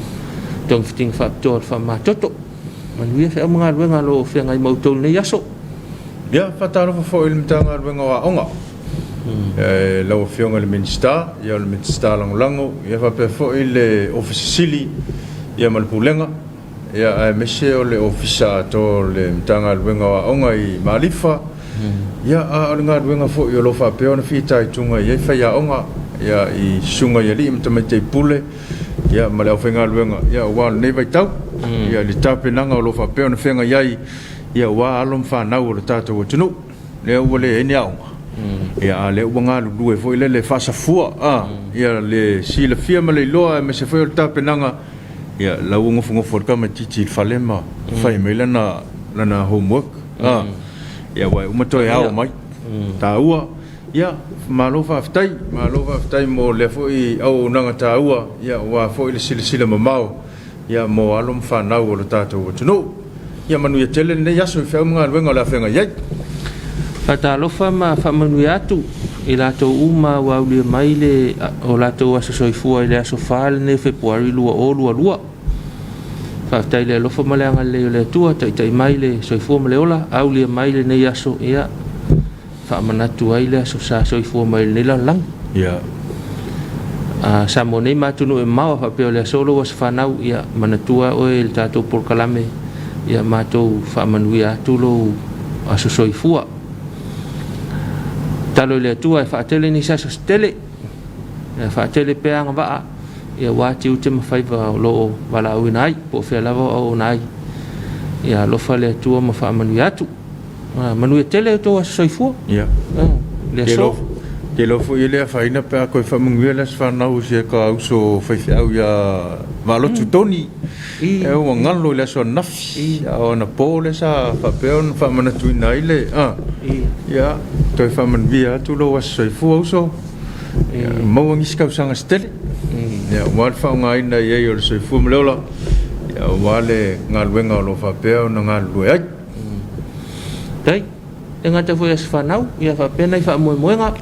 togafitiga faapitoa o le faamamatoto. Manuia feau ma galuega o lo o feagai ma outou i lenei aso. Ia, faatalofa foi i le Matagaluega o Aoga, lau Afioga i le Minisita, ia, o le Minisita Lagolago, ia faapea foi le Ofisa Sili, ia, ma le Pulega, ia, aemaise o le Ofisa atoa o le Matagaluega o Aoga i Malifa, ia, a o le galuega foi o lo o faapea ona fitaituga i ai faiaoga, ia, i susuga i alii ma tamaitai pule, ia, ma le aufaigaluega, ia, aua lenei vaitau, ia, i le tapenaga o lo o faapea ona feagai ai, ia, aua alo ma fanau o le tatou atunuu, lea ua leai ni aoga, ia, a lea ua galulue foi lele faasafua, ia, le silafia ma le iloa, aemaise foi o le tapenaga, ia, la ua nofonofo le tamaitiiti i le fale ma fai mai lana lana homework, ia, aua e uma toe ao mai taua. Ia, malo faafetai, malo faafetai mo lea foi auaunaga taua, ia, aua foi le silasila mamao, ia, mo alo ma fanau o le tatou atunuu. Ia manuia tele lenei aso i feau ma galuega o le a feagai ai. Faatalofa ma faamanuia atu i latou uma ua aulia mai le o latou aso soifua i le aso 4 lenei o Fepuari 2022. Faafetai i le alofa ma le agalelei o le Atua, taitai mai le soifua ma le ola, aulia mai lenei aso, ia, faamanatu ai le aso sa soifua mai i lenei lalolagi. A Samoa nei ma atunuu e mamao, a faapea o le aso lou aso fanau, ia manatua oe i le tatou polokalame, ia matou faamanuia atu lou aso soifua. Tatalo i le Atua e faatele nisi aso se tele, ia faatele pea agavaa, ia aua tiute ma faiva o lo o valaauina ai, po o fea lava o auauna ai. Ia alofa le Atua ma faamanuia atu. Manuia tele outou aso soifua. Ia. Le aso. Te iloa foi e le afaina pe a toe faamanuia le aso fanau o si ota uso faifeau ia Vaalotu Tony. E ua galo i le aso ananafi, a o anapo lea sa faapea ona faamanatuina ai le a. Ia, toe faamanuia atu lou aso soifua uso. Ia, maua nisi tausaga se tele. Ia, aua le faaaogaina i ai o le soifua ma le ola, ia, aua le galuega o lo o faapea ona galulue ai. Tai, e gata foi i aso fanau, ia faapea nai faamoemoega.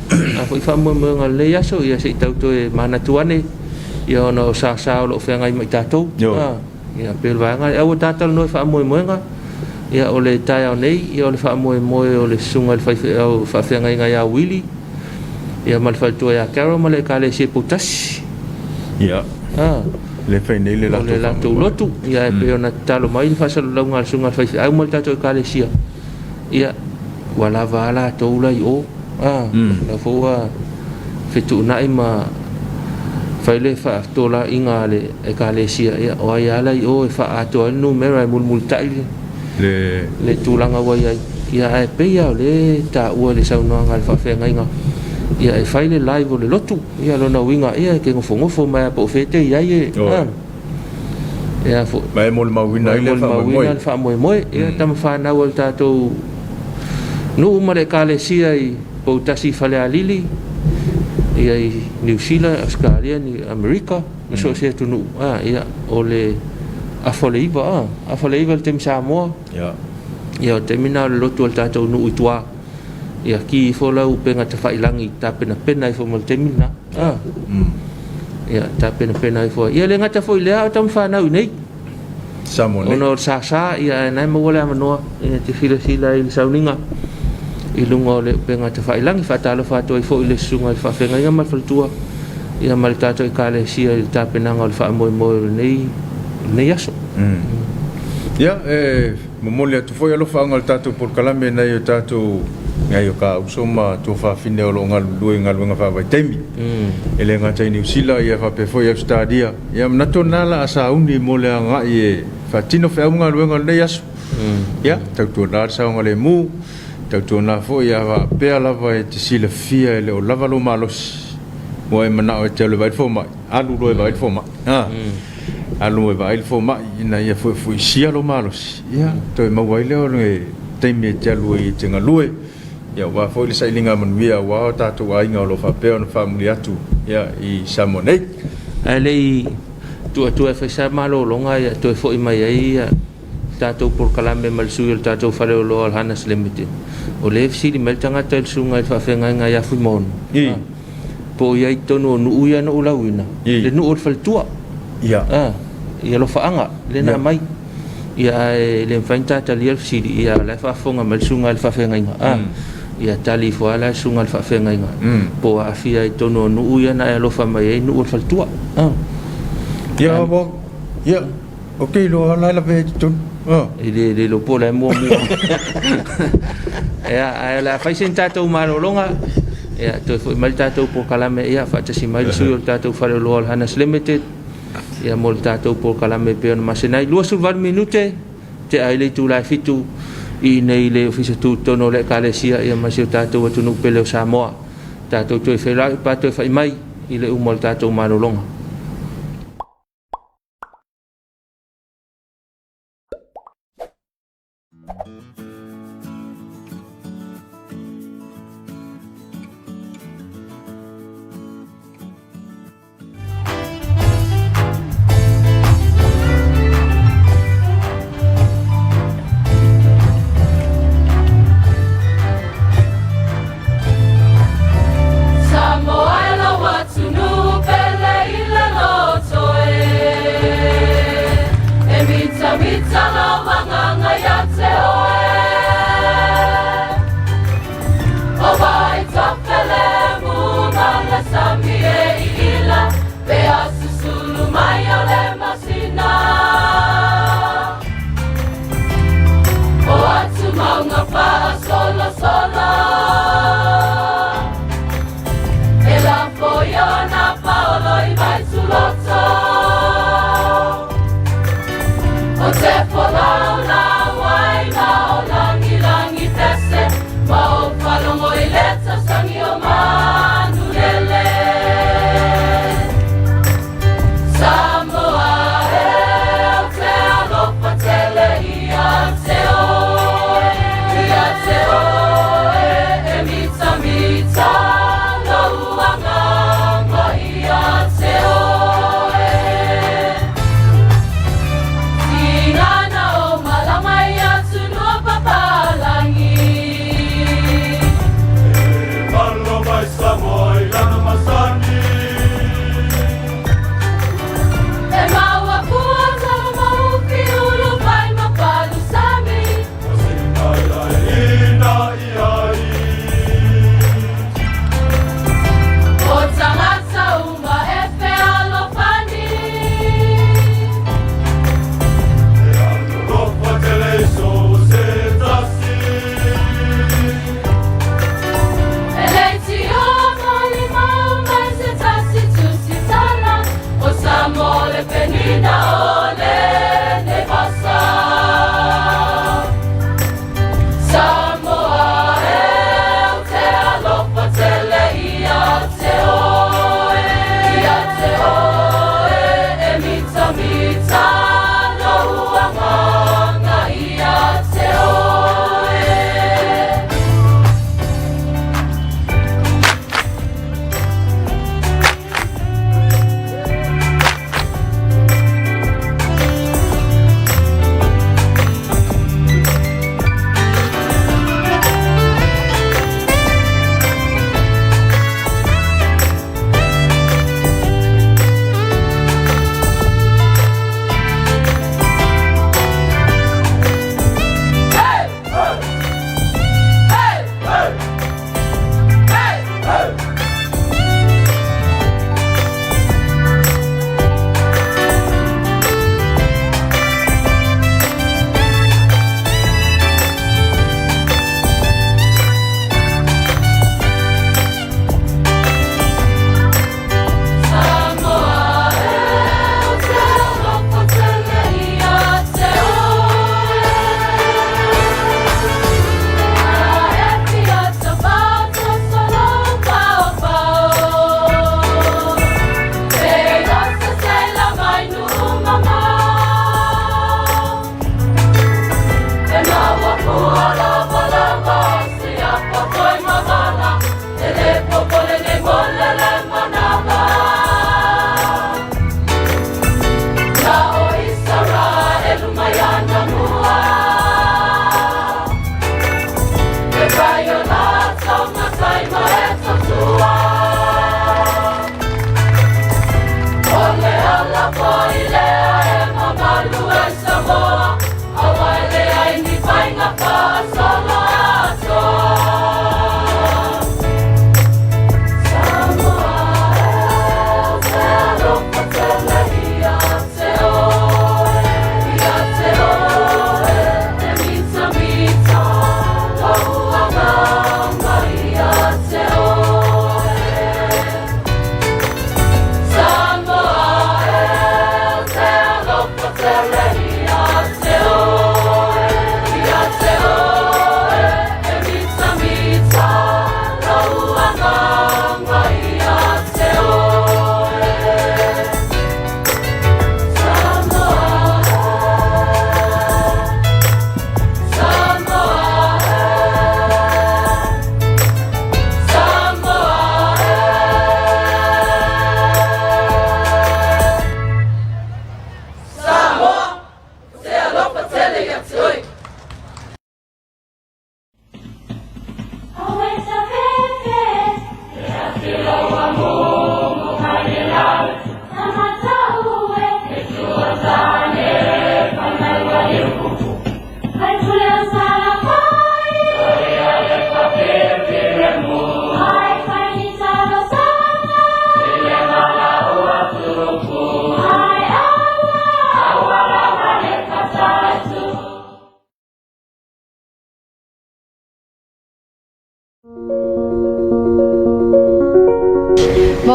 A foi faamoemoega o lenei aso, ia se i tau toe manatu ane, ia ona o sasa o lo o feagai ma i tatou. Ia pei o le vaega lea. Aua ta talanoa i faamoemoega, ia o le taeao nei, ia o le faamoemoe o le susuga i le faifeau faafeagaiga ia Willie, ia ma le faletua ia Carol ma le Ekalesia i Poutasi. Ia. Le fai nei le latou. O le latou lotu, ia e pei ona tatalo mai le faasalalauga a le susuga i le faifeau ma le tatou Ekalesia, ia ua lava a latou la i o. La foi ua fetuunai ma fai le faatolaiga a le Ekalesia, ia o ai lava la i o e faaatoa ai le numera e mulimulitai le tulaga ua i ai. Ia ae pei lava o lea e taua i le saunoaga a le faafeagaiga, ia e fai le live o le lotu. Ia lona uiga, ia e te nofonofo mai lava po o fea e te i ai e. Ia foi. Ma e molimauina ai le faamoemoe. Le faamoemoe. Ia tama fanau a le tatou nuu ma le ekalesia i Poutasi i Falealili, ia i Niu Sila, Ausetalia, ni Amerika, ma so o se atunuu. A, ia, o le afa o le 9, a, afa o le 9 i le taimi Samoa. Ia. Ia, o le taimi lena o le lotu a le tatou nuu i tua. Ia, ki ifo lau upega tafailagi tapenapena ifo mo le taimi lena. A. Ia, tapenapena ifo. Ia, le gata foi i lea, a o tama fanau i nei. Samoa nei. Ona o le sasa, ia, ae na e maua le avanoa, ia, e te silasila i le sauniga i luga o le upega tafailagi. Faatalofa atu ai foi i le susuga i le faafeagaiga ma le faletua, ia, ma le tatou ekalesia i le tapenaga o le faamoemoe o lenei, lenei aso. Ia, e momoli atu foi alofaaga o le tatou polokalame i nai o tatou nai o ka uso ma tuafafine o lo o galulue i galuega faavaitaimi. E le gata i Niu Sila, ia faapea foi Ausetalia. Ia manatu o lena la a sauni mo le agai e faatino feau ma galuega o lenei aso. Ia, tautuana le saogalemu, tautuana foi a faapea lava e te silafia e le o lava lou malosi, ua e manao e te alu e vaai le fomai, alu loa e vaai le fomai. Alu e vaai le fomai ina ia fuifuisia lou malosi, ia toe maua ai lea o le taimi e te alu ai e te galue. Ia aua foi le sailiga manuia aua o tatou aiga o lo o faapea ona faamuli atu ia i Samoa nei. Ae le i tuu atu e fai sa malologa ia toe foi mai ai ia tatou polokalame ma le sui o le tatou faleoloa o le Hanas Limited. O lea e fesili mai le tagata i le susuga i le faafeagaiga ia Fuimaono. Po o i ai i totonu o nuu ia na ou lauina, le nuu o le faletua. Ia. I alofaaga, lea na aumai. Ia, ae le mafai ona ta talia le fesili, ia, o la e faafofoga mai le susuga i le faafeagaiga. Ia tali ifo lava la le susuga i le faafeagaiga, po o aafia i totonu o nuu ia na e alofa mai ai nuu o le faletua. Ia, ia, ou te iloa la e lavea i totonu. E le le iloa po o la e muamua. Ia, ae o le a fai sina tatou malologa, ia, toe foi mai le tatou polokalame, ia, faatasi mai le sui o le tatou faleoloa o le Hanas Limited, ia, mo le tatou polokalame e pei ona masina ai. 28 minute, tea ai le itula e 7 i inei i le Ofisa Tutotonu o le Ekalesia, ia, ma si o tatou atunuu pele o Samoa. Tatou toe feiloai pa toe fai mai i le uma o le tatou malologa. Samoa e lou atunuu pele i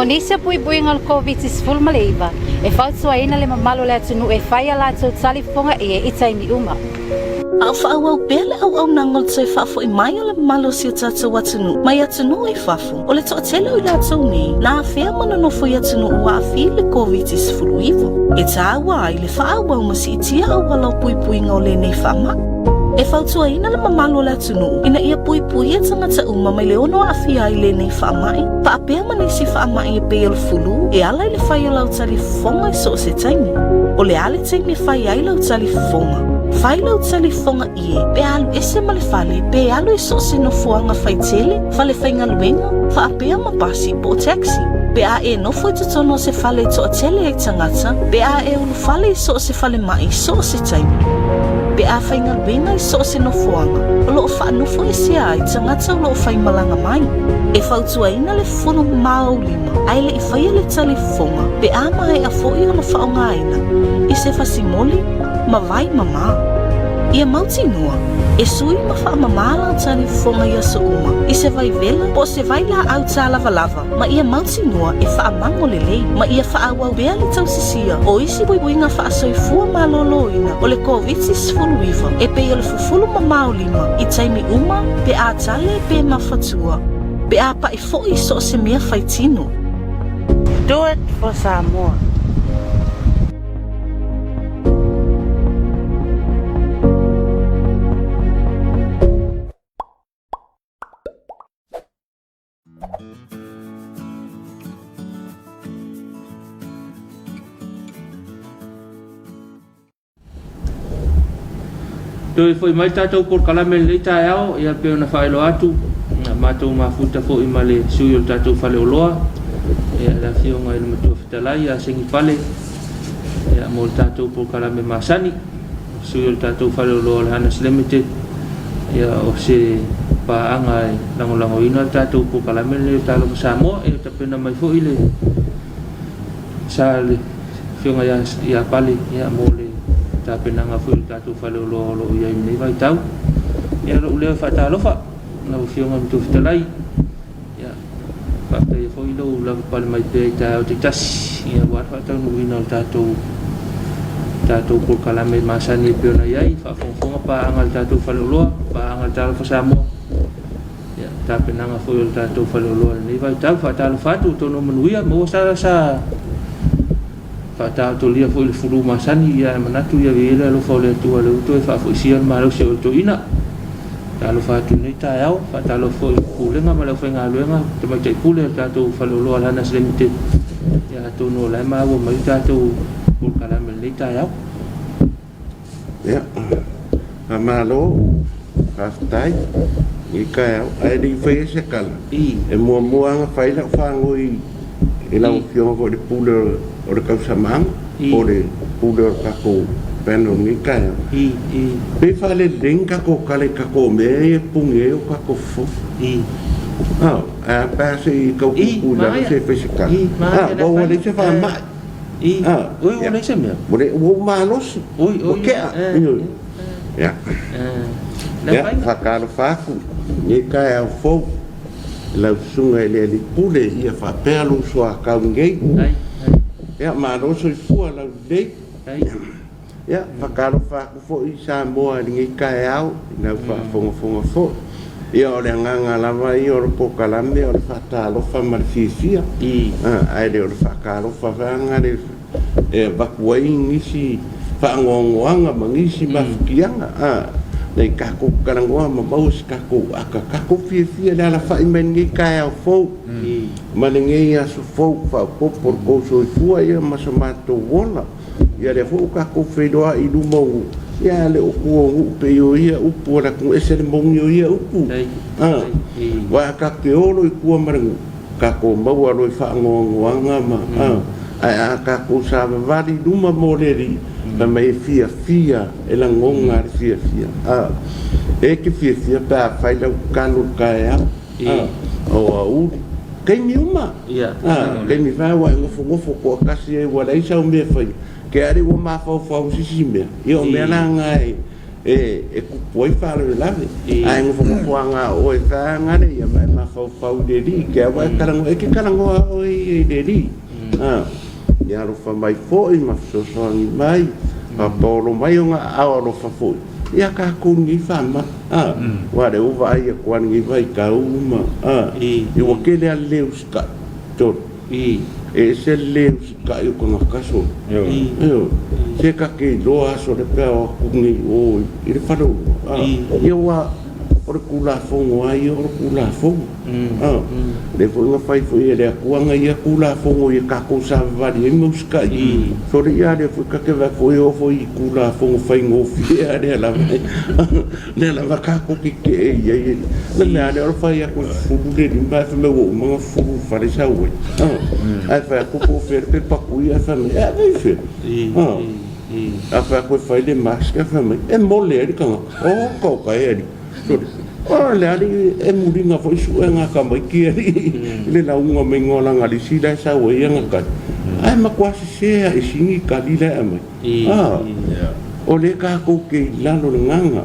O nisi o puipuiga o le Koviti-19, e fautuaina le mamalu o le atunuu e fai a latou tali fofoga ie i taimi uma. A o faaauau pea le auaunaga o le toe faafoi mai o le mamalu o si o tatou atunuu mai atunuu i fafo, o le toatele o i latou nei na afea ma nonofo i atunuu ua aafia i le Koviti-19, e tāua ai le faaauau ma siitia auala o puipuiga o lenei faamai. E fautuaina le mamalu o le atunuu ina ia puipuia tagata uma mai le ono aafia ai i lenei faamai, faapea ma nisi faamai e pei o le fulu e ala i le fai o lau talifofoga i so o se taimi. O le a le taimi e fai ai lau talifofoga? Fai lau talifofoga ie pe a alu ese ma le fale pe alu i so o se nofoaga faitele, fale faigaluega, faapea ma pasi po o taxi. Pe a e nofo i totonu o se fale e toatele ai tagata, pe a e ulufale i so o se falemai i so o se taimi. Pe a faigaluega i so o se nofoaga o lo o faanofo esea ai tagata o lo o faimalaga mai. E fautuaina le fufulu mama ou lima ae le i faia le talifofoga pe a maea foi ona faaaogaina i se fasimoli ma vai mama. Ia mautinoa, e sui ma faamama lau talifofoga i aso uma i se vai vela po o se vai laau tālavalava ma ia mautinoa e faamago lelei ma ia faaauau pea le tausisia o isi puipuiga faasoifua malōlōina o le Koviti-19 e pei o le fufulu mama o lima i taimi uma pe a tale pe mafatua pe a paʻi foi i so o se mea faitino. Do it for Samoa. Toe foi mai tatou polokalame i lenei taeao, ia pei ona faailoa atu, matou mafuta foi ma le sui o le tatou faleoloa, ia le afioga i le Matua Fetalai ia Segi Pale, ia mo le tatou polokalame masani, sui o le tatou faleoloa o le Hanas Limited, ia o se paaga e lagolagoina le tatou polokalame lenei o Talofa Samoa, ia tapena mai foi le sa le Afioga ia Pale mo le tapenaga foi o le tatou faleoloa o lo o i ai i lenei vaitau. Ia lou leo e faatalofa lau Afioga i le Matua Fetalai, ia faafetaia foi lou lavapapale mai pea i taeao taitasi aua le faataunuuina o le tatou polokalame masani e pei ona i ai, faafogafoga paaga a le tatou faleoloa, paaga a le Talofa Samoa. Ia, tapenaga foi o le tatou faleoloa i lenei vaitau. Faatalofa atu, atonu o manuia, maua sa sa faataotolia foi le fulu masani, ia ae manatu ia i ai le alofa o le Atua lea ua toe faafoisia le malosi o le toeaina. Talofa atu i lenei taeao, faatalofa foi i le Pulega ma le aufaigaluega, Tamaitai Pule o le tatou faleoloa Alhanas Limited, ia atonu o la e maua mai le tatou polokalame i lenei taeao. Ia, faamalo, faafetai i taeao. Ae le i faia se tala, e muamua lava ona fai lau faanoi i lau Afioga foi i le Pule o le Tausamaaga po o le Pule o le tatou panel i lenei taeao. Pe faalelelei ni tatou tala i tatou mea ia e puni ai o tatou fofoga. Ae a pe a se i tau puupuu i lalo se i fai se tala. Aua ua leai se faamai. I, oi ua leai se mea. Ua leai, ua ou malosi. Oi, oi. Ua tea. Ia. Ia, faatalofa atu i lenei taeao fou i lau Susuga i le Alii Pule, ia faapea lou soatau nei. Ia, malo soifua laulelei. Ia, faatalofa atu foi i Samoa i lenei taeao i lau faafogafoga foi. Ia, o le agaga lava ia o le polokalame o le faatalofa ma le fiafia, ae le o le faatalofa vaega le e avatu ai nisi faanoanoaga ma nisi mafatiaga, nai tatou talanoa ma maua se tatou ata, tatou fiafia i le alafai mai lenei taeao fou ma lenei aso fou faaopoopo lo outou soifua ia ma so matou ola. Ia lea foi ua tatou feiloai i luma o ia le o tua o nuu pei o ia upu a le atunuu ese le moni o ia upu. Aua a tatou te o loa i tua ma le nuu, tatou maua loa i faanoanoaga ma ae a tatou savavali i luma mo le Alii, fai mai e fiafia, e lagona le fiafia. E te fiafia pe a fai lau tatalo i le taeao, o aoauli, taimi uma. Taimi fa ua e nofonofo toatasi ai ua leai sau mea e faia, te ae ua mafaufau i se isi mea, ia o mea la na E tupu ai faalavelave, ae nofonofo aga oe vaega le ia ma e mafaufau i le Alii ke aua e talanoa, e te talanoa oe ia i le Alii. Ia alofa mai foi ma fesoasoani mai, papaolo mai ona aao alofa foi ia tatou lenei faamai. Aua o lea ua vaai atu lava i lenei vaitau ma, ia ua tele lava le le usitai. Tolu. E ese le le usitai o tagata solo. Ioe. Se ta te iloa aso le pe a o atu nei i o i le faleoloa. Ia aua o le Tulafono lava ia o le Tulafono. Lea foi na fai foi e le Atua ana ia Tulafono ia tatou savavali ai ma usitai. Sole ia lea foi ta te vaai foi e oo foi i Tulafono faigofie a lea lava lea lava tatou te tetee i ai. O le mea lava lea o le fai atu e fufulu le lima ae fai mai ua uma ona fufulu i le fale sau ai. Ae fai atu po o fea le pepa tui ae fai mai e ave i fea? A fai atu e fai le mask ae fai mai e mole ai le tagata. Oka oka e alii. O le alii e muliga foi sue aga a tamaiti alii i le lauga maiga o lana lisi la e sau ai ana tali. Ae matua sese lava i sini tali la e aumai. O lea tatou te i lalo o le gaga,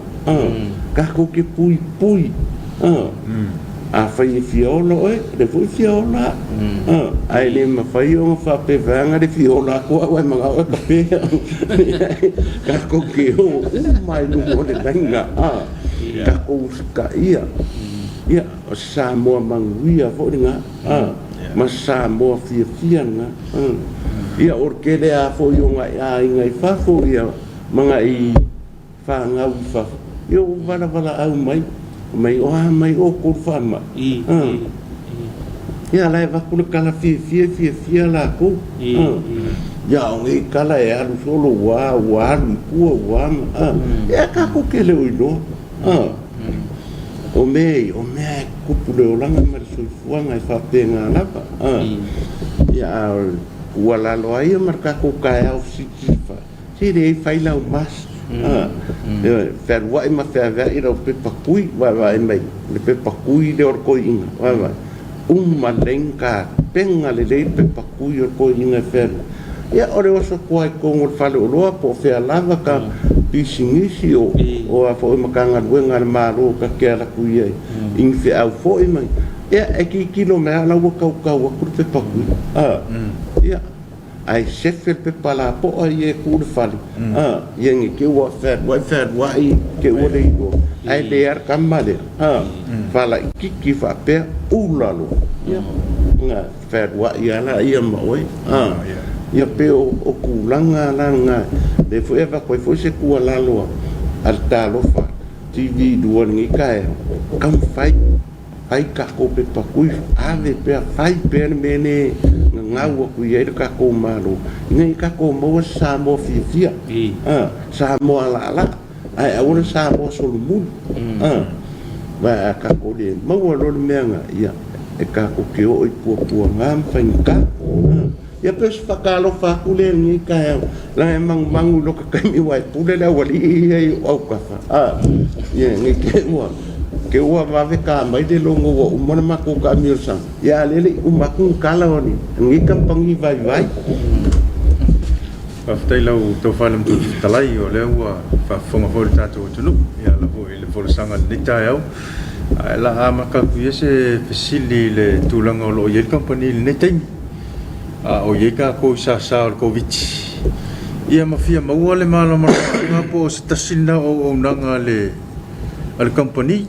tatou te puipui. Afai e fia ola oe, o lea foi e fia ola au. Ae le mafai ona faapea vaeaga le fia ola atu au ae manao e kape au. Tatou te o uma i luga o le laina, tatou usitaia. Ia, o se Samoa manuia foi lena. Ma Samoa fiafia lena. Ia o le tele lava foi o nai aiga i fafo ia ma nai fanau i fafo, ia ua valavalaau mai, mai o a mai outou le faamai. Ia la e avatu le tala fiafia fiafia latou. Ia a o nei tala e alu solo ua ua alu i tua ua a, ia tatou te le o iloa. O mea ia, o mea e tutupu le olaga ma le soifuaga e faapena lava. Ia, a o le tuualalo lava ia ma le tatou taeao fesilisili, se leai fai lau mask. Ioe, fealuai ma feaveai lau pepa tui, vaevae mai le pepa tui lea o le toeaina, vaevae. Uma lelei ona tapena lelei le pepa tui o le toeaina e fealuai. Ia, o le oso atu lava i totonu o le faleoloa po o fea lava ka pisinisi o o a foi Matagaluega a le Malo ta te alu atu i ai i ni feau foi ma ia e tilotilo mai lava o la ua tautau atu le pepa tui. Ia, ae sefe le pepa lapoa ia e tu i le fale, ia ne i te i ua fealuai fealuai te i ua le iloa, ae le lava le tama lea, faalaitiiti faapea, ula loa, ia, ona fealuai lava lea ma oe. Ia pei o tulaga la na, lea foi e avatu ai foi se tuualalo a le Talofa TV 2 i lenei taeao, taumafai. Fai tatou pepa tui, ave pea, fai pea le mea lea e gagau atu i ai le tatou Malo, ina ia tatou maua se Samoa fiafia, Samoa laalaa, ae aua le Samoa solomuli. Aua a tatou le maua loa le mea lena, ia, e tatou te oo i puapuaga ma faigata. Ia pei o se faatalofa atu lea i lenei taeao, leaga e manumanu i lota taimi aua e pule le aualii ia i ou autafa, a, ia ne i te i ua, te i ua vave ta mai le logo ua uma le matou taamilosaga, ia a o lea e le i uma atu ni tala o lenei kamupani vaivai. Faafetai i lau Tofa i le Matua Fetalai, o lea ua faafofoga foi le tatou atunuu e ala foi i le folasaga i lenei taeao. Ae o le a amata atu ia se fesili i le tulaga o lo o i ai le kamupani i lenei taimi. A o i ai tatou i sasa o le Koviti, ia ma fia maua le malamalamaaga po o se tasi lena o auaunaga a le a le kamupani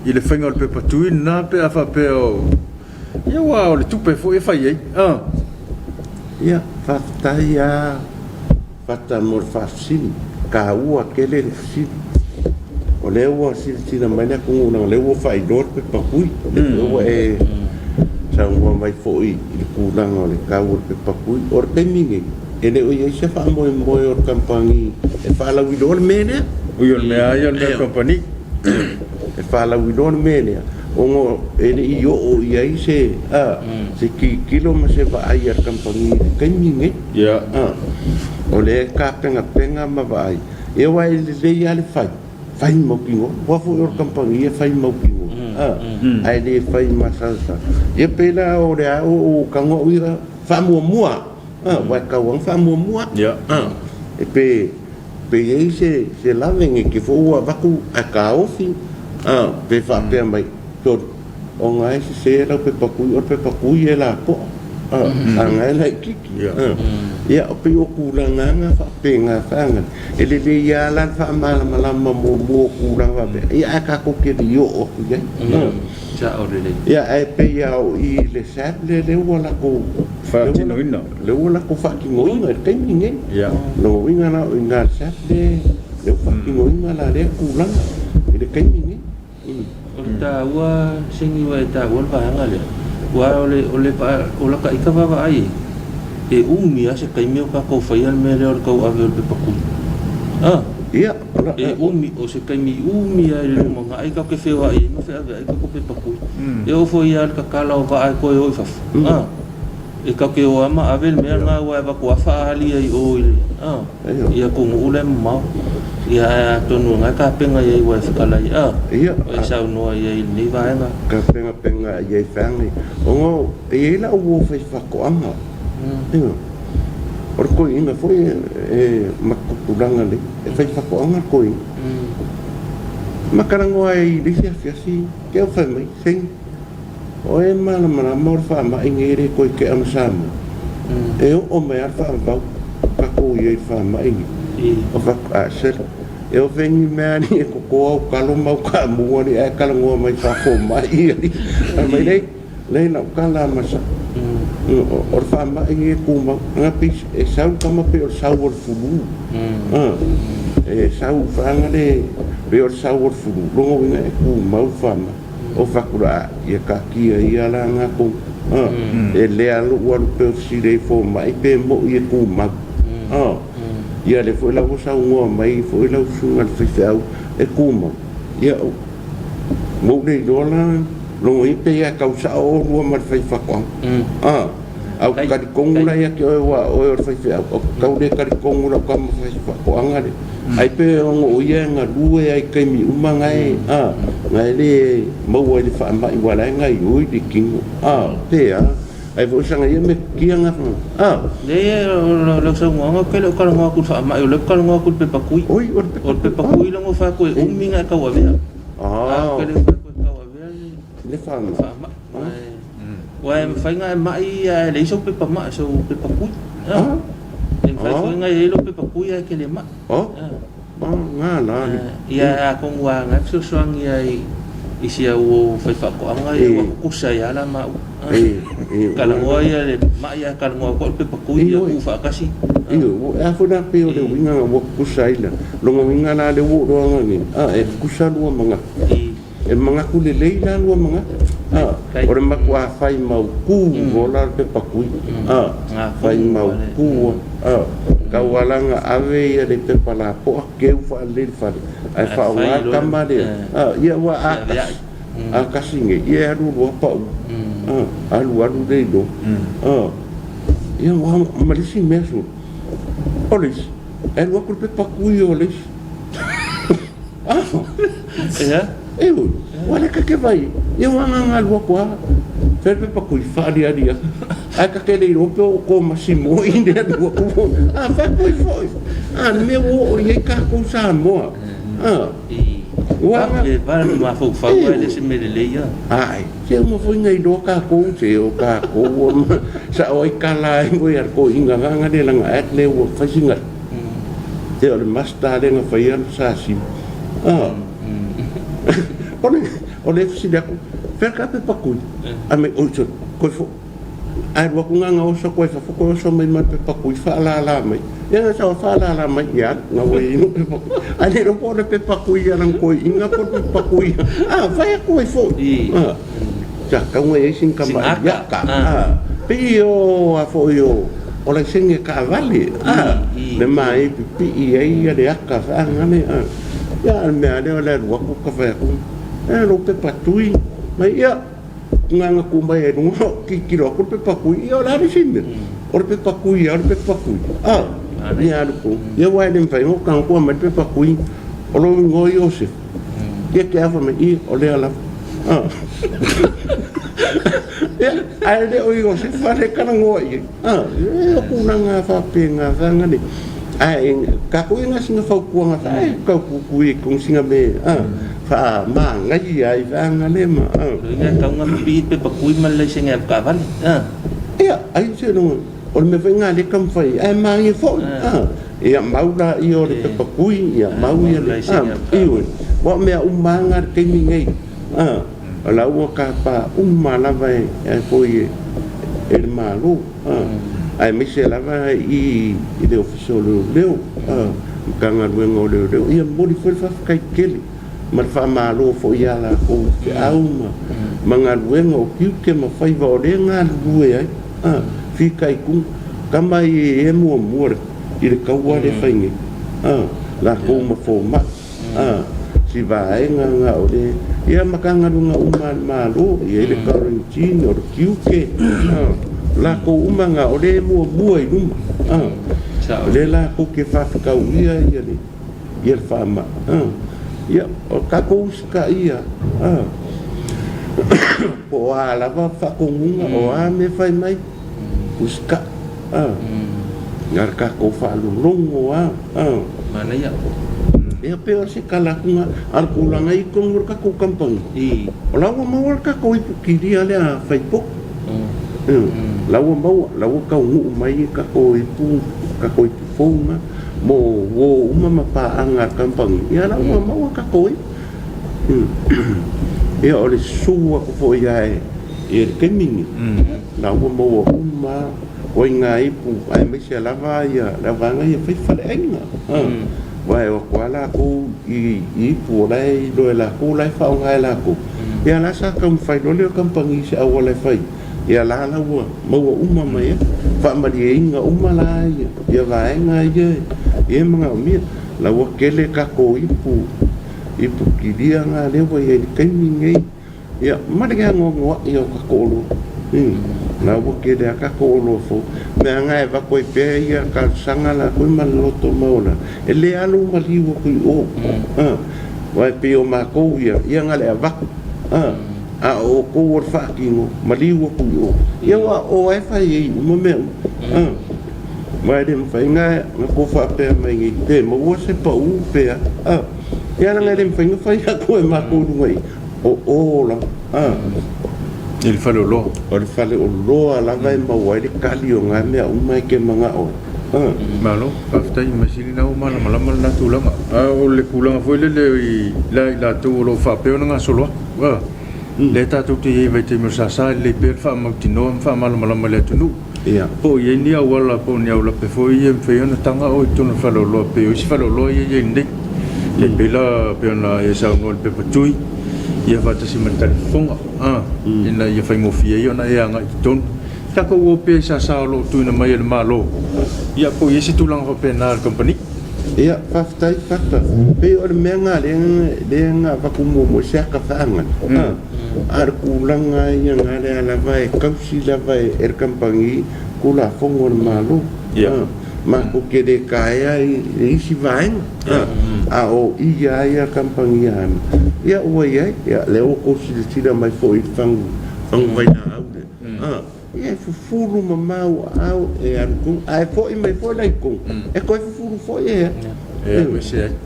i le faiga o le pepa tui lena pe a faapea o, ia aua o le tupe foi e fai ai. Ia, faafetai lava. Fata mo le faafesili. Taua tele le fesili. O lea ua silasila mai le atunuu leaga o lea ua faailoa le pepa tui. O lea ua e saunoa mai foi i le tulaga o le tau o le pepa tui. O le taimi lenei, e le o i ai se faamoemoe o le kamupani e faalauiloa le mea lea. Ui o le mea lava ia o le mea a le kamupani. E faalauiloa le mea lea ona e le i oo i ai se tilotilo ma se vaai a le kamupani i le taimi lenei. O lea e tapenapena ma vaai, ia aua e lelei lava le fai, fai mautinoa. Aua foi o le kamupani e fai mautinoa, ae le fai masalosalo. Ia pei la o le a ou tago au ia faamuamua, aua e tatau lava ona faamuamua. E pe Pe i ai se se lavege ke foi ua avatu ae taofi a pe faapea mai sole ona e sese lau pepa tui o le pepa tui e lapoa a a na e laititi a ia o pei o tulaga a na faapena feaga e lelei a la le faamalamalama muamua o tulaga faapea ia ae tatou te le i oo atu i ai a. Sao lelei. Ia ae pei a o i le SAB lea lea ua latou Faatinoina. Lea ua latou faatinoina i le taimi lenei. Ia. Lona uiga la o i ina i le SAB lea lea ua faatinoina la lea tulaga i le taimi lenei. O le taua Sini ua e taua le vaega lea, aua o le o le o lata ita vaavaai i ai, e umi lava se taimi o tatou faia le mea lea o le tauave o le pepa tui. A? Ia, o la, E umi, o se taimi umi lava i le lumanai tatou te feoai ai ma feaveai tatou pepa tui. E oo foi lava i le tatala o vaa e toe o i fafo, a? E tatou te o lava ma ave le mea lena aua e avatu lava faaali ai i o i le, a, i atunuu la e mamao. Ia, ae atonu o lena e tapena i ai ua e fetalai, a, ua e saunoa i ai i lenei vaega. Tapenapena i ai feagai, ona e i ai lau uo faifaatoaga, ioe. O le toeaina foi e matupulaga nei, e faifaatoaga le toeaina. Ma talanoa ai i le isi afiafi, te au fai mai, Seni, O e malamalama o le faamai nei e le toe tea ma Samoa. E oo mai lava le faavavau tatou i ai i le faamai nei. O fatu a sela. E o fei ni mea alii e toto au talo ma au taamu alii ae talanoa mai faafomai alii. Fai mai lei, lei lau tala a masa. O le faamai nei e tumau. Ana pei e sau le tama pei o le sau o le fulu. E sau faga le pei o le sau o le fulu. Lona uiga e tumau le faamai. O Fakula, ia taatia ia la na kou a e le alu ua alu pea o fesili ai fomai pe moi e tumau a ia lea foi la ua saunoa mai foi lau susuga i le faifeau e tumau ia ua ou le iloa la lona ia pei lava e tau sao oulua ma le faifaatoaga a Ae ou te talitonu la ia te oe aua o oe o le faifeau, ou te tau le talitonu i lau tama faifaatoaga lea. Ai pe ono o ia e galue ai i taimi uma na e, a, na e le maua i le faamai aua la e gaioi le tino, a, pe a. Ai foi saga ia metotia na, a. Leai, o lau saunoaga ou te le o talanoa atu i le faamai, o lea ou te talanoa atu i le pepa tui. Oi, o le pepa tui. O le pepa tui la na ou fai atu e umi ona e tauavea. A. Ou te le o fai atu e tauavea le. Le faamai. Faamai. Aua e mafai ona e mai ae leai sou pepa mai, sou pepa kui. Ah. E mafai foi ona i ai lou pepa kui ae e te le mai. Oh. Ah, nga la. Ia atonu lava na e fesoasoani ai i si au ou faifaatoaga ia ua kukusa ai lava la maua. Talanoa ia le mai ae talanoa atu au i le pepa kui ia tuu faatasi. Ioe, a foi la pei o le uiga ua kukusa ai la. Lona uiga la lea ua ou iloa nei, a e kukusa lua manatu. E manatu lelei la lua manatu. A, o le matuā fai mautu ihola le pepa tui. A, fai mautu a, tauala na ave ia le pepa lapoa keu faalelei le fale, ae faaaoga le tama lea. A, ia ua a kasi, a kasi nei, ia e alu loa pau. A, alu alu le iloa. A, ia ua ma le isi mea sulu, o le isi, e alu atu le pepa tui o le isi. Ea? Ioe, ua le kake vai, ia ua agaga alu atu lava, fai le pepa kui faaliali atu, ae kake le iloa pe o ko masimo i le alu atu foi. A fai atu ai foi, a le mea ua oo i ai tatou Samoa. A, ua aga. E va le mafaufau ae le se mea lelei a. Ae, se uma foi na iloa tatou, se o tatou sao ai tala ai foi a le toeaina vaega lea leaga ae le ua fai sina Te o le master lea na faia le sasimu. Ah. O le, o le fesili atu, fea ka pepa kui? Ai mai, oi, sorry, koe fo. Ai alu atu ngā oso koe fafo, koe oso mai ma le pepa kui, whaalala mai. Ia ngā sawa whaalala mai, ia, ngā wai ino pepa kui. Ai le ropo o le pepa kui ia lang koe inga po le pepa kui. Ah, whai aku ai fo. Ah. Sa kaunga i ai sin kama ia ka. Ah. Pei o a fo i o, o laisene kaavale, a, le ma e pipii ai ia le aka feaga le, a. Ia, a le mea lea o le alu atu ka fai atu, e, lou pepa tui, mai, ia, nganga ku mai ai luga, o tilotilo atu le pepa tui, ia, o le a le isi mea? O le pepa tui lava o le pepa tui, a, ia alu ku, ia, aua e le mafai ona ou tago atu aumai le pepa tui, o lou igoa Iosefo. Ia te afa mai, ia, o lea lava. A. Ia, ae le o Iosefa le talanoa i ai. A, e o tulaga faapena, vaega nei. Ae tatou ia na sina fautuaga sa e tau pupui i tonu sina me faamagaia ai vaega le ma. Lona uiga e tatau ona pipii le pepa tui ma le laisene avetaavale. Ia, ai se iloga o le mea foi lena lea e taumafai ai, ae manaia foi. Ia mau laia o le pepa tui, ia mau ia le ioe. Aua o mea uma lava na i le taimi lenei, o la ua tapa uma lava e foi e le Malo. Aemaise lava i i le Ofisa o Leoleo, Matagaluega o Leoleo. Ia momoli foi le faafetai tele ma le faamalo foi ia latou i feau ma galuega o tiute ma faiva o lea e galulue ai, fitaituga. Tama ia e muamua i le taua lea e fai nei, latou ma fomai. A, si vaega na o le, ia Matagaluega uma a le Malo, e i ai le quarantine, o le tiute, a, latou uma na o le muamua i luma, a, o lea latou te faafetauia ia le, ia le faamai, a, ia, o tatou usitai ia, a, po o a lava faatonuga, o a mea e fai mai, usitai, a, na o le tatou faalologo lava, a. Manaia. Ia pei o se tala atu lena. A o le tulaga i totonu o le tatou kamupani, o la ua maua le tatou ipu kilia lea a Faipotu. O la ua maua, o la ua taunuu mai le tatou ipu, tatou ipu fou lena mo uo uma ma paaga a le kamupani, ia o la ua maua tatou ipu. Ia o le susu atu foi lava i le taimi lenei, o la ua maua uma lava. O ina ipu aemaise lava le vaega ia fai faleaiga. Aua e o atu lava latou i ipu o la e iloa e latou, o la e faaaoga e latou. Ia la sa taumafai loa lea o kamupani i se auala e fai, ia la la ua maua uma mai ai. Faamalieina uma la ia vaega ia e manaomia. La ua tele tatou ipu, ipu kilia na lea ua i ai i le taimi lenei. Ia, ma le anoanoai o tatou oloa. La ua tele lava tatou oloa fou. O mea lava na e avatu ai pea ia talosaga latou ma le loto maualalo, e le alu maliu atu i o. Aua e pei o matou ia, ia na o le avatu, a o outou o le faatino, maliu atu i o. Ia aua o o lava e fai ai uma mea uma. Aua e le mafai ona tou faapea mai nei, pe maua se pau pe a. Ia leaga e le mafai ona fai atu e matou i luga i i. O o lava. A. I le faleoloa. O le faleoloa lava e maua ai le tali o na mea uma e te manao ai. A. Malo, faafetai mea sili na ua malamalama lena tulaga. A o le tulaga foi lele i la i latou o lo o faapea ona gasolo atu, a, lea tatou te i ai i vaitaimi o le sasa, e lelei pea le faamautinoa ma faamalamalama i le atunuu. Ia. Po o i ai ni auala po o ni aulape foi ia e mafai ona taga oe i totonu o le faleoloa pei o isi faleoloa ia e i ai nei. E pei la pei ona e saunoa i le pepa tui ia faatasi ma le talifofoga a ina ia faigofie ai ona e agai i totonu. Tatou o pea i sasa o lo o tuuina mai e le Malo ia po o i ai se tulaga faapena a le kamupani. Ia, faafetai Papa. Pei o le mea lena lea na avatu muamua se ata faagata, a o le tulaga ia na lea lava e tausi lava e le kamupani Tulafono a le Malo. Matou te le taea i le isi vaega, a o i lava ia le kamupani a ia ua i ai. Ia, lea ua outou silasila mai foi i le fagu vailaau lea, ia e fufulu mamao aao e alu i totonu, ae foi mai foi la i totonu, e toe fufulu foi e alu.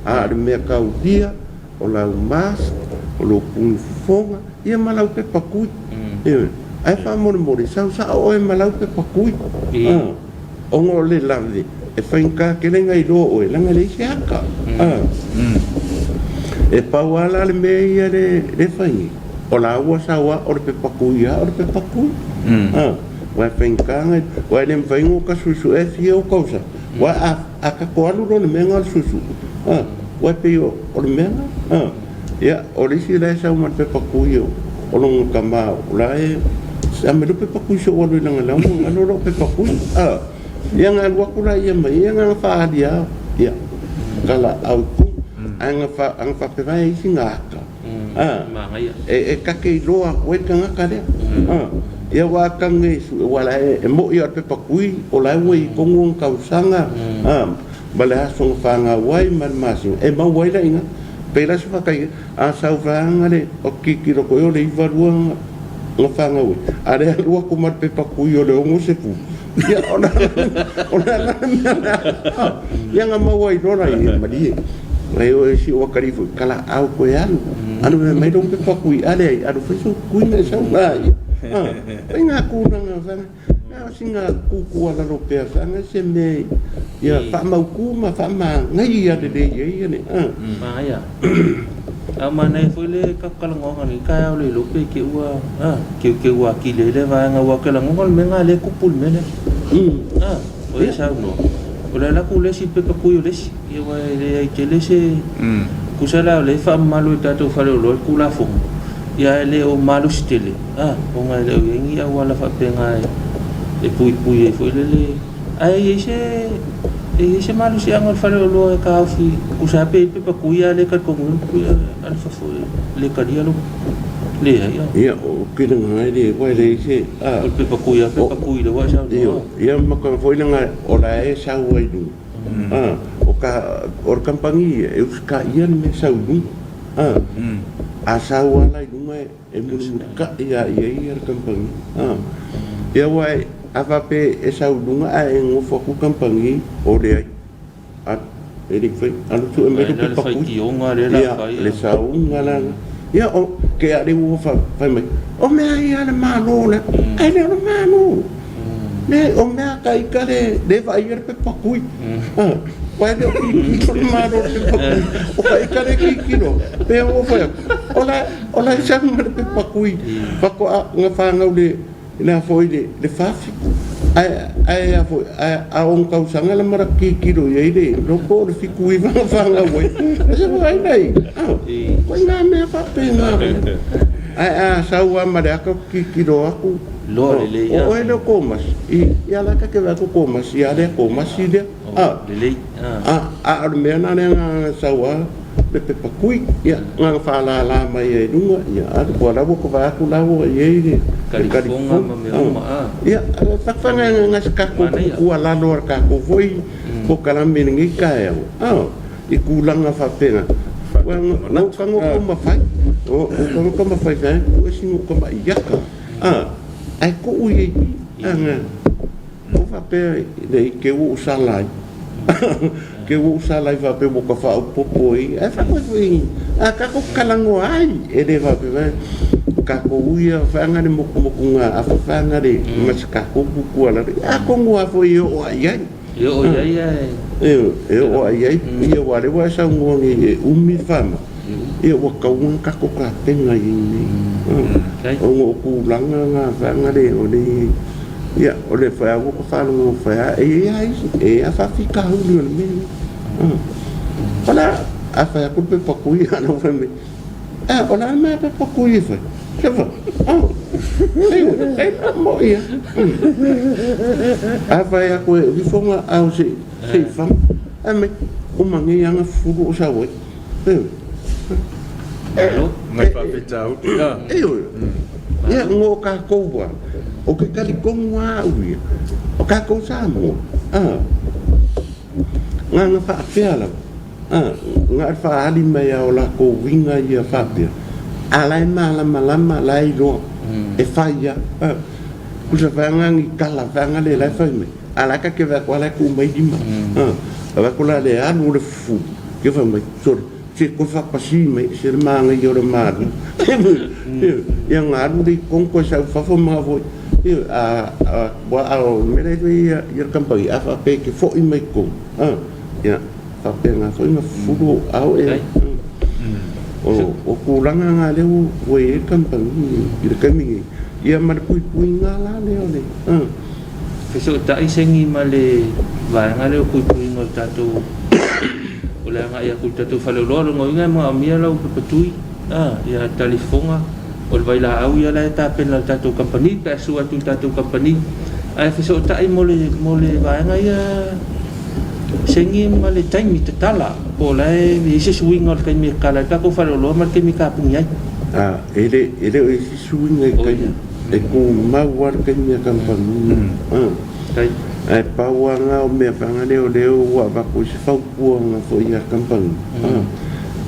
A o le mea taulia, o lau mask, o lou puni fofoga, ia ma lau pepa tui. Ioe. Ae faamolemole, sau sao oe ma lau pepa tui. Ona o le lave, e faigata tele ona iloa oe, leaga e leai se ata. E pau lava la le mea ia lea e fai nei, o la ua sau lava, o le pepa tui lava, o le pepa tui. Aua e faigata ona, aua e le mafai ona ota suesuea e fia ou tausaga. Aua a tatou alu loa i le mea lena o le suesue, aua e pei o le mea lena. Ia, o le isi la e sau ma le pepa tui o lona tama o la e aumai lou pepa tui se i ou alu i lana lauma ona alu lou pepa tui. Ia na alu atu la ia ma ia na faaali lava, ia, talaau i tui. Ae na faapea mai e i ai sina ata, e ta te iloa atu ai le tagata lea. Ia aua a tagi nei sui, aua la e moni lava o le pepa tui o la e ua i totonu ona tausaga, ma le aso na fanau ai ma le masina, e maua ai la i ina. Pei la se faataitaiga, a sau vaega le o tilotilo atu i ai o le 92 na fanau ai, a o lea e alu atu ma le pepa tui o le 60, Ia, o le o le a la le mea lea? Ia na maua ai loa la ia malie. Ai o e si o akalii foi kala au koe alu. Alu mea mai lou pepa kui ale ai alu fai sou kui na e sau la ia. Fai ngā kūlanga whanga. Na o singa kūkū a lalo pea whanga se mea ia whaamaukū ma whaamāngai ia le lei ai ia ne. Māia. A manaia foi le kakalanoaga nei taeao le iloa pe te ua keukeu atili ai lea vaega aua ou te lagona o le mea lena lea e tupu i le mea lea. O e saunoa, o le alu atu o le isi pepa tui o le isi, ia aua e leai tele se tusa la o lea e faamamalu e le tatou faleoloa le Tulafono, ia ae le o malosi tele, ona e le o i ai ni auala faapena e puipui ai foi lele. Ae i ai se e i ai se malosiaga o le faleoloa e taofi tusa lava pe i ai le pepa tui a le talitonu le tui a le fafo e le talia lou leai a. Ia o kina ngai le wai le se a. O le pepa tui a pepa tui le wa sau no. Ia ma ka foi nga o la e sau ai lu. A o ka o le kampani e uska ia le me sau lu. A a sau ala i lunga e mulimulikai a i ai ia le kamupani. Ia aua a faapea e sau i luga ae e nofo atu le kamupani, o leai, alu, e le i faia, alu sue mai le pepa kui. Ia, le sauga la lena. Ia, o, ke a le ua fai mai, o mea ia a le Malo lea. Ae le o le Malo. Leai, o mea a ka ika le, le vaaia le pepa kui. Aua e le o kikilo le Malo i le pepa kui. O ka ika le kikilo, pei ua fai atu, o la, o la e sau ma le pepa kui faatoa na fanau le, le a foi le, le 47. Ae, ae a foi, ae a ono tausaga la ma la kikilo i ai le loko o le 79 na fanau ai. E se ai nei, koe ngā mea faapena. Ae a sau lava ma le aka kikilo aku, Loa lelei o oe lea o Komasi, ia la ka ke vaai atu Komasi ia lea Komasi lea. Lelei. A o le mea lena lea na sau lava le pepa kui, ia na ona faalala mai ai i luga, ia alu ua la ua ka vaai atu la ua i ai le Kalifoga ma mea uma. Ia, faafetai se tatou tuualalo a le tatou foi polokalame i lenei taeao. I tulaga faapena, aua na ou tago taumafai, ou tago taumafai fai atu ese na ou tamai ata, ae tuu i ai i i, na ou faapea nei te ua ou sala ai, te ua ou sala ai faapea ua ta faaopoopo ai, ae faapea foi, a tatou talanoa ai, e le faapea tatou ia faga le motumotuga afa faga le ma se tatou pupualalo, atonu lava foi e oo lava i ai. E oo i ai ae. Ioe, e oo lava i ai. Ia aua o lea ua e saunoa nei e umi le faamai, ia ua tatau ona tatou tapena i ai nei. Ona o tulaga na vaega lea o le, ia o le fai lava ua ta faalogo fai lava e i ai lava isi, e i ai lava faafitauli o le mea lea. O le a, a fai atu le pepa tui a o la ua fai mai, A, o le a le mea pepa kui e fai? Sefa, oh, e, e moʻi a. A fai atu e lifoga a o se, se i fana. Ai mai, uma nei ana fulu o sau ai. Malo, ngai faafitauli. E, ia, ngo kākou a, o ke talitonu a au ia, o kākou Samoa, a, ngana faapea lava. A, na o le faaali mai lava o latou uiga ia faapea, a la e malamalama, la e iloa, e fai lava. A, tusa vaega ni tala vaega lea la e fai mai, a la e ta te vaai atu lava la e tu mai lima. A, vaai atu la le alu o le fufu, ke fai mai, sole, se toe faapasi mai, se le manaia o le malu. Ia ona alu lea i totonu toe sau i fafo ma foi. Ioe, a, a, a o le mea la e fai ia le kamupani, a faapea e te foi mai i totonu, a, ia, faapena foi na fufulu ou ao ea. O tulaga na lea ua i ai le kamupani i le taimi nei, ia ma le puipuiga la lea o le. Fesootai segi ma le vaega lea o puipuiga o le tatou o le agai atu i le tatou faleoloa. O lona uiga e manaomia lau pepa tui, ia talifofoga o le vailaau ia la e tapena e le tatou kamupani pe a sue atu i le tatou kamupani. Ae fesootai mo le mo le vaega ia segi ma le taimi tatala po o la e i ai se suiga o le taimi e tatala ai le tatou faleoloa ma le taimi e tapuni ai. A, e le, e le o i ai se suiga i taimi, e tumau lava le taimi a kamupani. Ae pau lava lena o mea faga lea o lea ua avatu ai se fautuaga foi ia kamupani.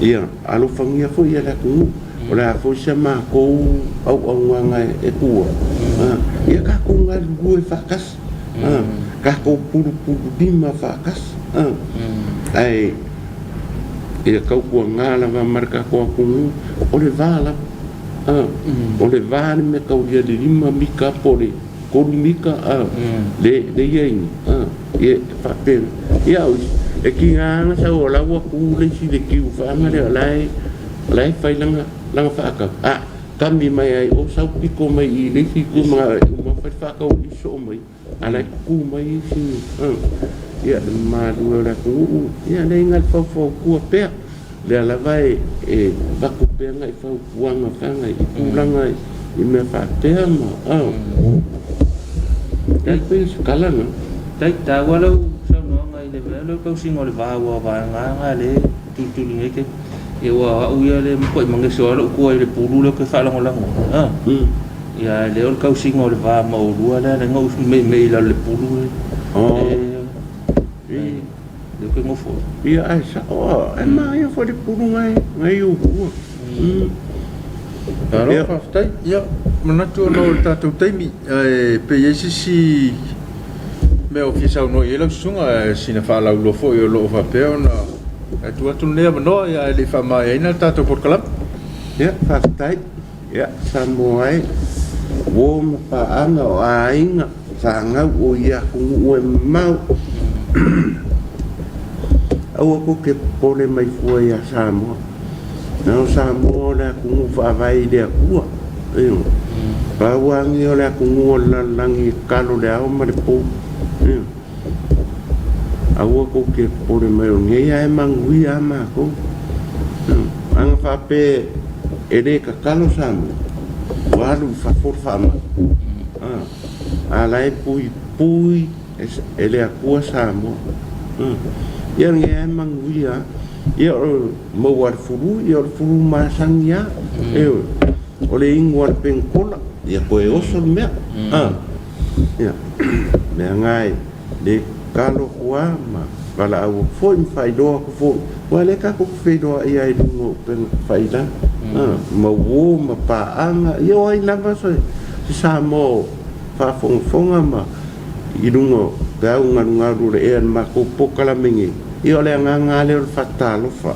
Ia alofagia foi le atunuu. O le a foi sa matou auaunaga e tua, ia tatou galulue faatasi. Tatou pulupululima faatasi, ae ia tautuana lava ma le tatou atunuu, o le va lava, o le va le mea taulia i le 5 mita po o le 3 mita, le i ai nei, ia e faapena. Ia au isi, e tiga lava ona sau o la ua tu le isi i le kiu faga lea o la e fai lana faatau, a kami mai lava i o sau pito mai i le isi itu ma uma fai le faatau i soo mai. A la e tutu mai isi, ia, le mamalu e o le atunuu, ia leai na o le faufautua pea. O lea lava e avatu pea nai fautuaga faga i tulaga i mea faapea ma, ia pei o se tala lena. Tai taua lau saunoaga i le mea lea o le tausiga o le va aua o vaega lava na lea e tulituli nei taimi. Ia aua o au ia lea e matuai mageso lava lou tua i le pulu lea ou te faalagolago ai. Ia ae lea o le tausiga o le va ma oulua lea ala ai ona ou meimei i lalo o le pulu lea. Lea ou te nofo ai. Ia ae sao a, e manaia foi le pulu na e i oulua. Malo faafetai. Ia, manatu ona o le tatou taimi, ae pe i ai se isi mea o fia saunoa i ai lau susuga, ae sina faalauiloa foi o lo o faapea ona tuu atu lenei avanoa, ae le i faamaeaina le tatou polokalame. Ia, faafetai. Ia, Samoa e, uo ma paaga o aiga, fanau o ia atunuu e mamao. Aua tou te popole mai fua ia Samoa. Na o Samoa o le atunuu faavae i le Atua. Ioe. Pau lava lenei o le atunuu o le lalolagi e tatalo i le ao ma le po. Ioe. Aua tou te popole mai o lenei lava e manuia lava matou. Ana faapea e le tatalo Samoa, ua alu i fafo le faamai. A la e puipui e le Atua Samoa. Ia lenei lava e manuia lava. Ia o le maua a le fulu, ia o le fulu masani lava. Ioe. O le inu a le penikola, ia toe oso le mea. Ia, mea na e le tatalo atu lava ma valaau atu foi ma faailoa atu foi, aua o lea tatou te feiloai lava i luga o upega tafailagi, ma uo ma paaga, ia o ai lava se Samoa o faafogafoga ma i luga o peau galugalu o le ea i le matou polokalame nei, ia o le agaga lava lea o le faatalofa,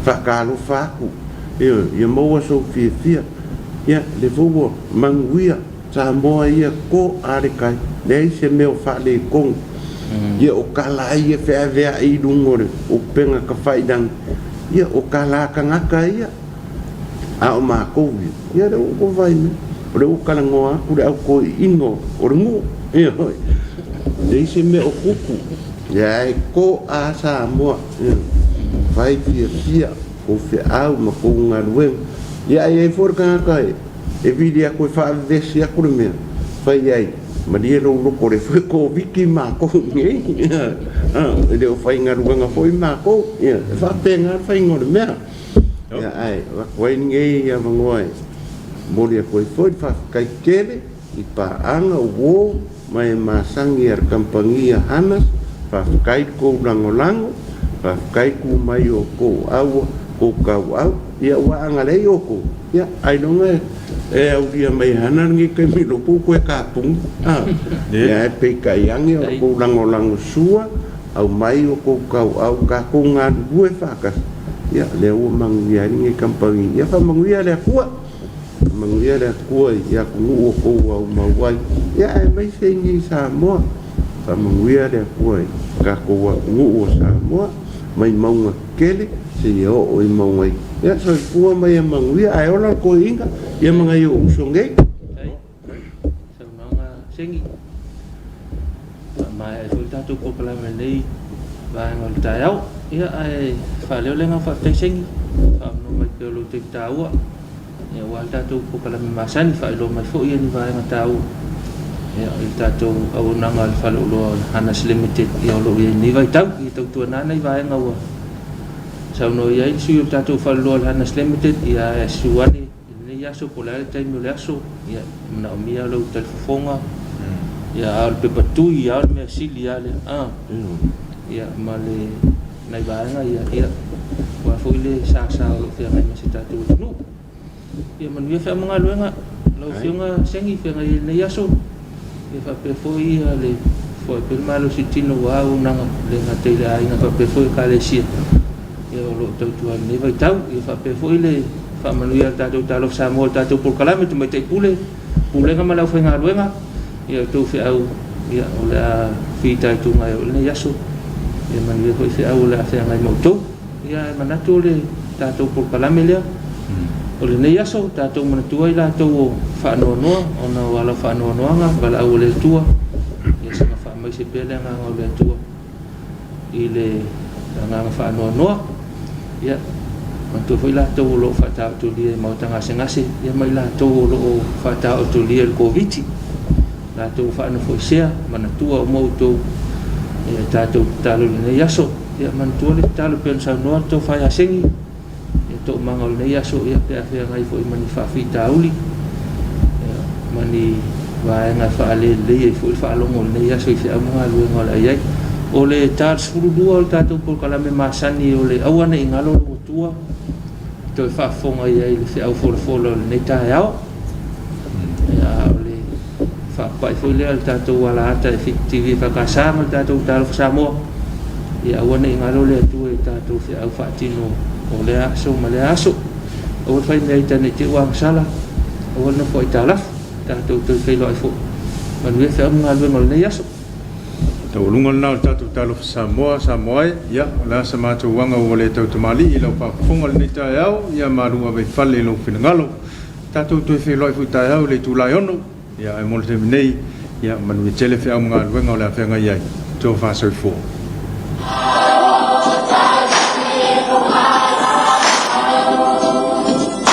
faatalofa atu, ioe, ia maua sou fiafia, ia lea foi ua manuia. Samoa ia ko a le kai, leai se mea o faaletonu. Ia o tala a ia feaveai i luga o le upega tafailagi, ia o tala a tagata ia, a o matou ia, ia lea ua ou vaai mai, o lea ua talanoa atu le au toeaina o le nuu, ioe, leai se mea o tupu, ia ae ko a Samoa, ioe, fai fiafia kou feau ma kou galuega. Ia a i ai foi le tagata e. E vili atu e faavevesi atu le mea, fai ai, malie lou loto le foi Koviti matou nei, e le o faigaluega foi matou, e faapena le faiga o le mea. Ae avatu ai lenei avanoa e momoli atu ai foi le faafetai tele i paaga, uo ma e masani a le kamupani a Hannas, faafetai i le tou lagolago, faafetai le tu mai o tou aua, tou tauau, ia aua a na leai outou, ia ailoga e aulia mai e Hana lenei taimi i lou pou toe tapuni, a, ia ae peitai ane o le tou lagolago sua, aumai o tou tauau, tatou galulue faatasi, ia lea ua manuia ai lenei kamupani. Ia faamanuia le Atua. Manuia le Atua i atunuu o kou aumau ai, ia aemaise i nei Samoa. Faamanuia le Atua i tatou atunuu o Samoa, mai mauga tetele seia oo i mauga iti. Ia soifua ma ia manuia, ae ola le toeaina ia ma nai ou uso nei. Saunoaga Sengi. Faamaea ai foi le tatou polokalame i lenei vaega o le taeao. Ia, ae faaleo le agaga faafetai Sengi, faamanoa mai pea o lou taimi taua, ia, aua le tatou polokalame masani, faailoa mai foi ia ni vaega taua ia, i le tatou auaunaga a le faleoloa o le Hanas Limited ia, o lo o i ai i lenei vaitau. Ia tautuana nai vaega ua saunoa i ai le sui o le tatou faleoloa o le Hanas Limited, ia, ae susu ane I lenei aso po o le a le taimi o le aso, ia, e manaomia lou talifofoga, ia, a o le pepa tui, a o le mea sili lava lea, a, ia, ma le, nai vaega ia, ia, aua foi le sasa o lo o feagai ma si tatou atunuu. Ia manuia feau ma galuega, lau Afioga Sengi, feagai ai i lenei aso. Ia faapea foi le foai pea le malosi i le tino aua auaunaga, e le gata i le aiga faapea foi Ekalesia o lo o tautua ai i lenei vaitau. Ia faapea foi le faamanuia a le tatou Talofa Samoa i le tatou polokalame Tamaitai Pule, Pulega ma le aufaigaluega, ia outou feau o le a fitaituga ai i lenei aso. Ia manuia foi feau o le a feagai ma outou. Ia ae manatu o le tatou polokalame lea o lenei aso, tatou manatua i latou o faanoanoa ona o ala faanoanoaga, valaau a le Atua, ia saga faamaise pea le agaga o le Atua i le agaga faanoanoa. Ia manatua foi latou o lo o faataotolia i maota gasegase, ia ma i latou o lo o faataotolia i le Koviti, latou faanofoesea, manatua uma outou e tatou tatalo i lenei aso. Ia manatua le tatalo pei ona saunoa le Tofa ia Segi, ia toomaga o lenei aso, ia pe a feagai foi ma ni faafitauli, ia, ma ni vaega e faalelelei ai foi le faalogo o lenei aso i feau ma galuega o le a i ai. O le ta 12 o le tatou polokalame masani o le Aua Ne I Galo Lou Atua, toe faafofoga i ai i le feau folafola o lenei taeao. Ia, o le faapapai foi lea o le tatou alaata e Fiti TV EFKS ma le tatou Talofa Samoa, ia aua ne i galo le Atua i tatou feau faatino o lea aso ma lea aso. Aua le fai mea ita ne i te i ua agasala, aua le nofo aitalafu, tatou toe feiloai foi. Manuia feau ma galuega o lenei aso. Taualuga lena o le tatou Talofa Samoa, Samoa e, ia, o le a sa matou aga ua le tautamalii i lau faafofoga i lenei taeao, ia malu ave i fale i lou finagalo. Tatou toe feiloai foi taeao i le itula e 6, ia, ae mo le taimi nei, ia, manuia tele feau ma galuega o le a feagai ai. Tofa soifua.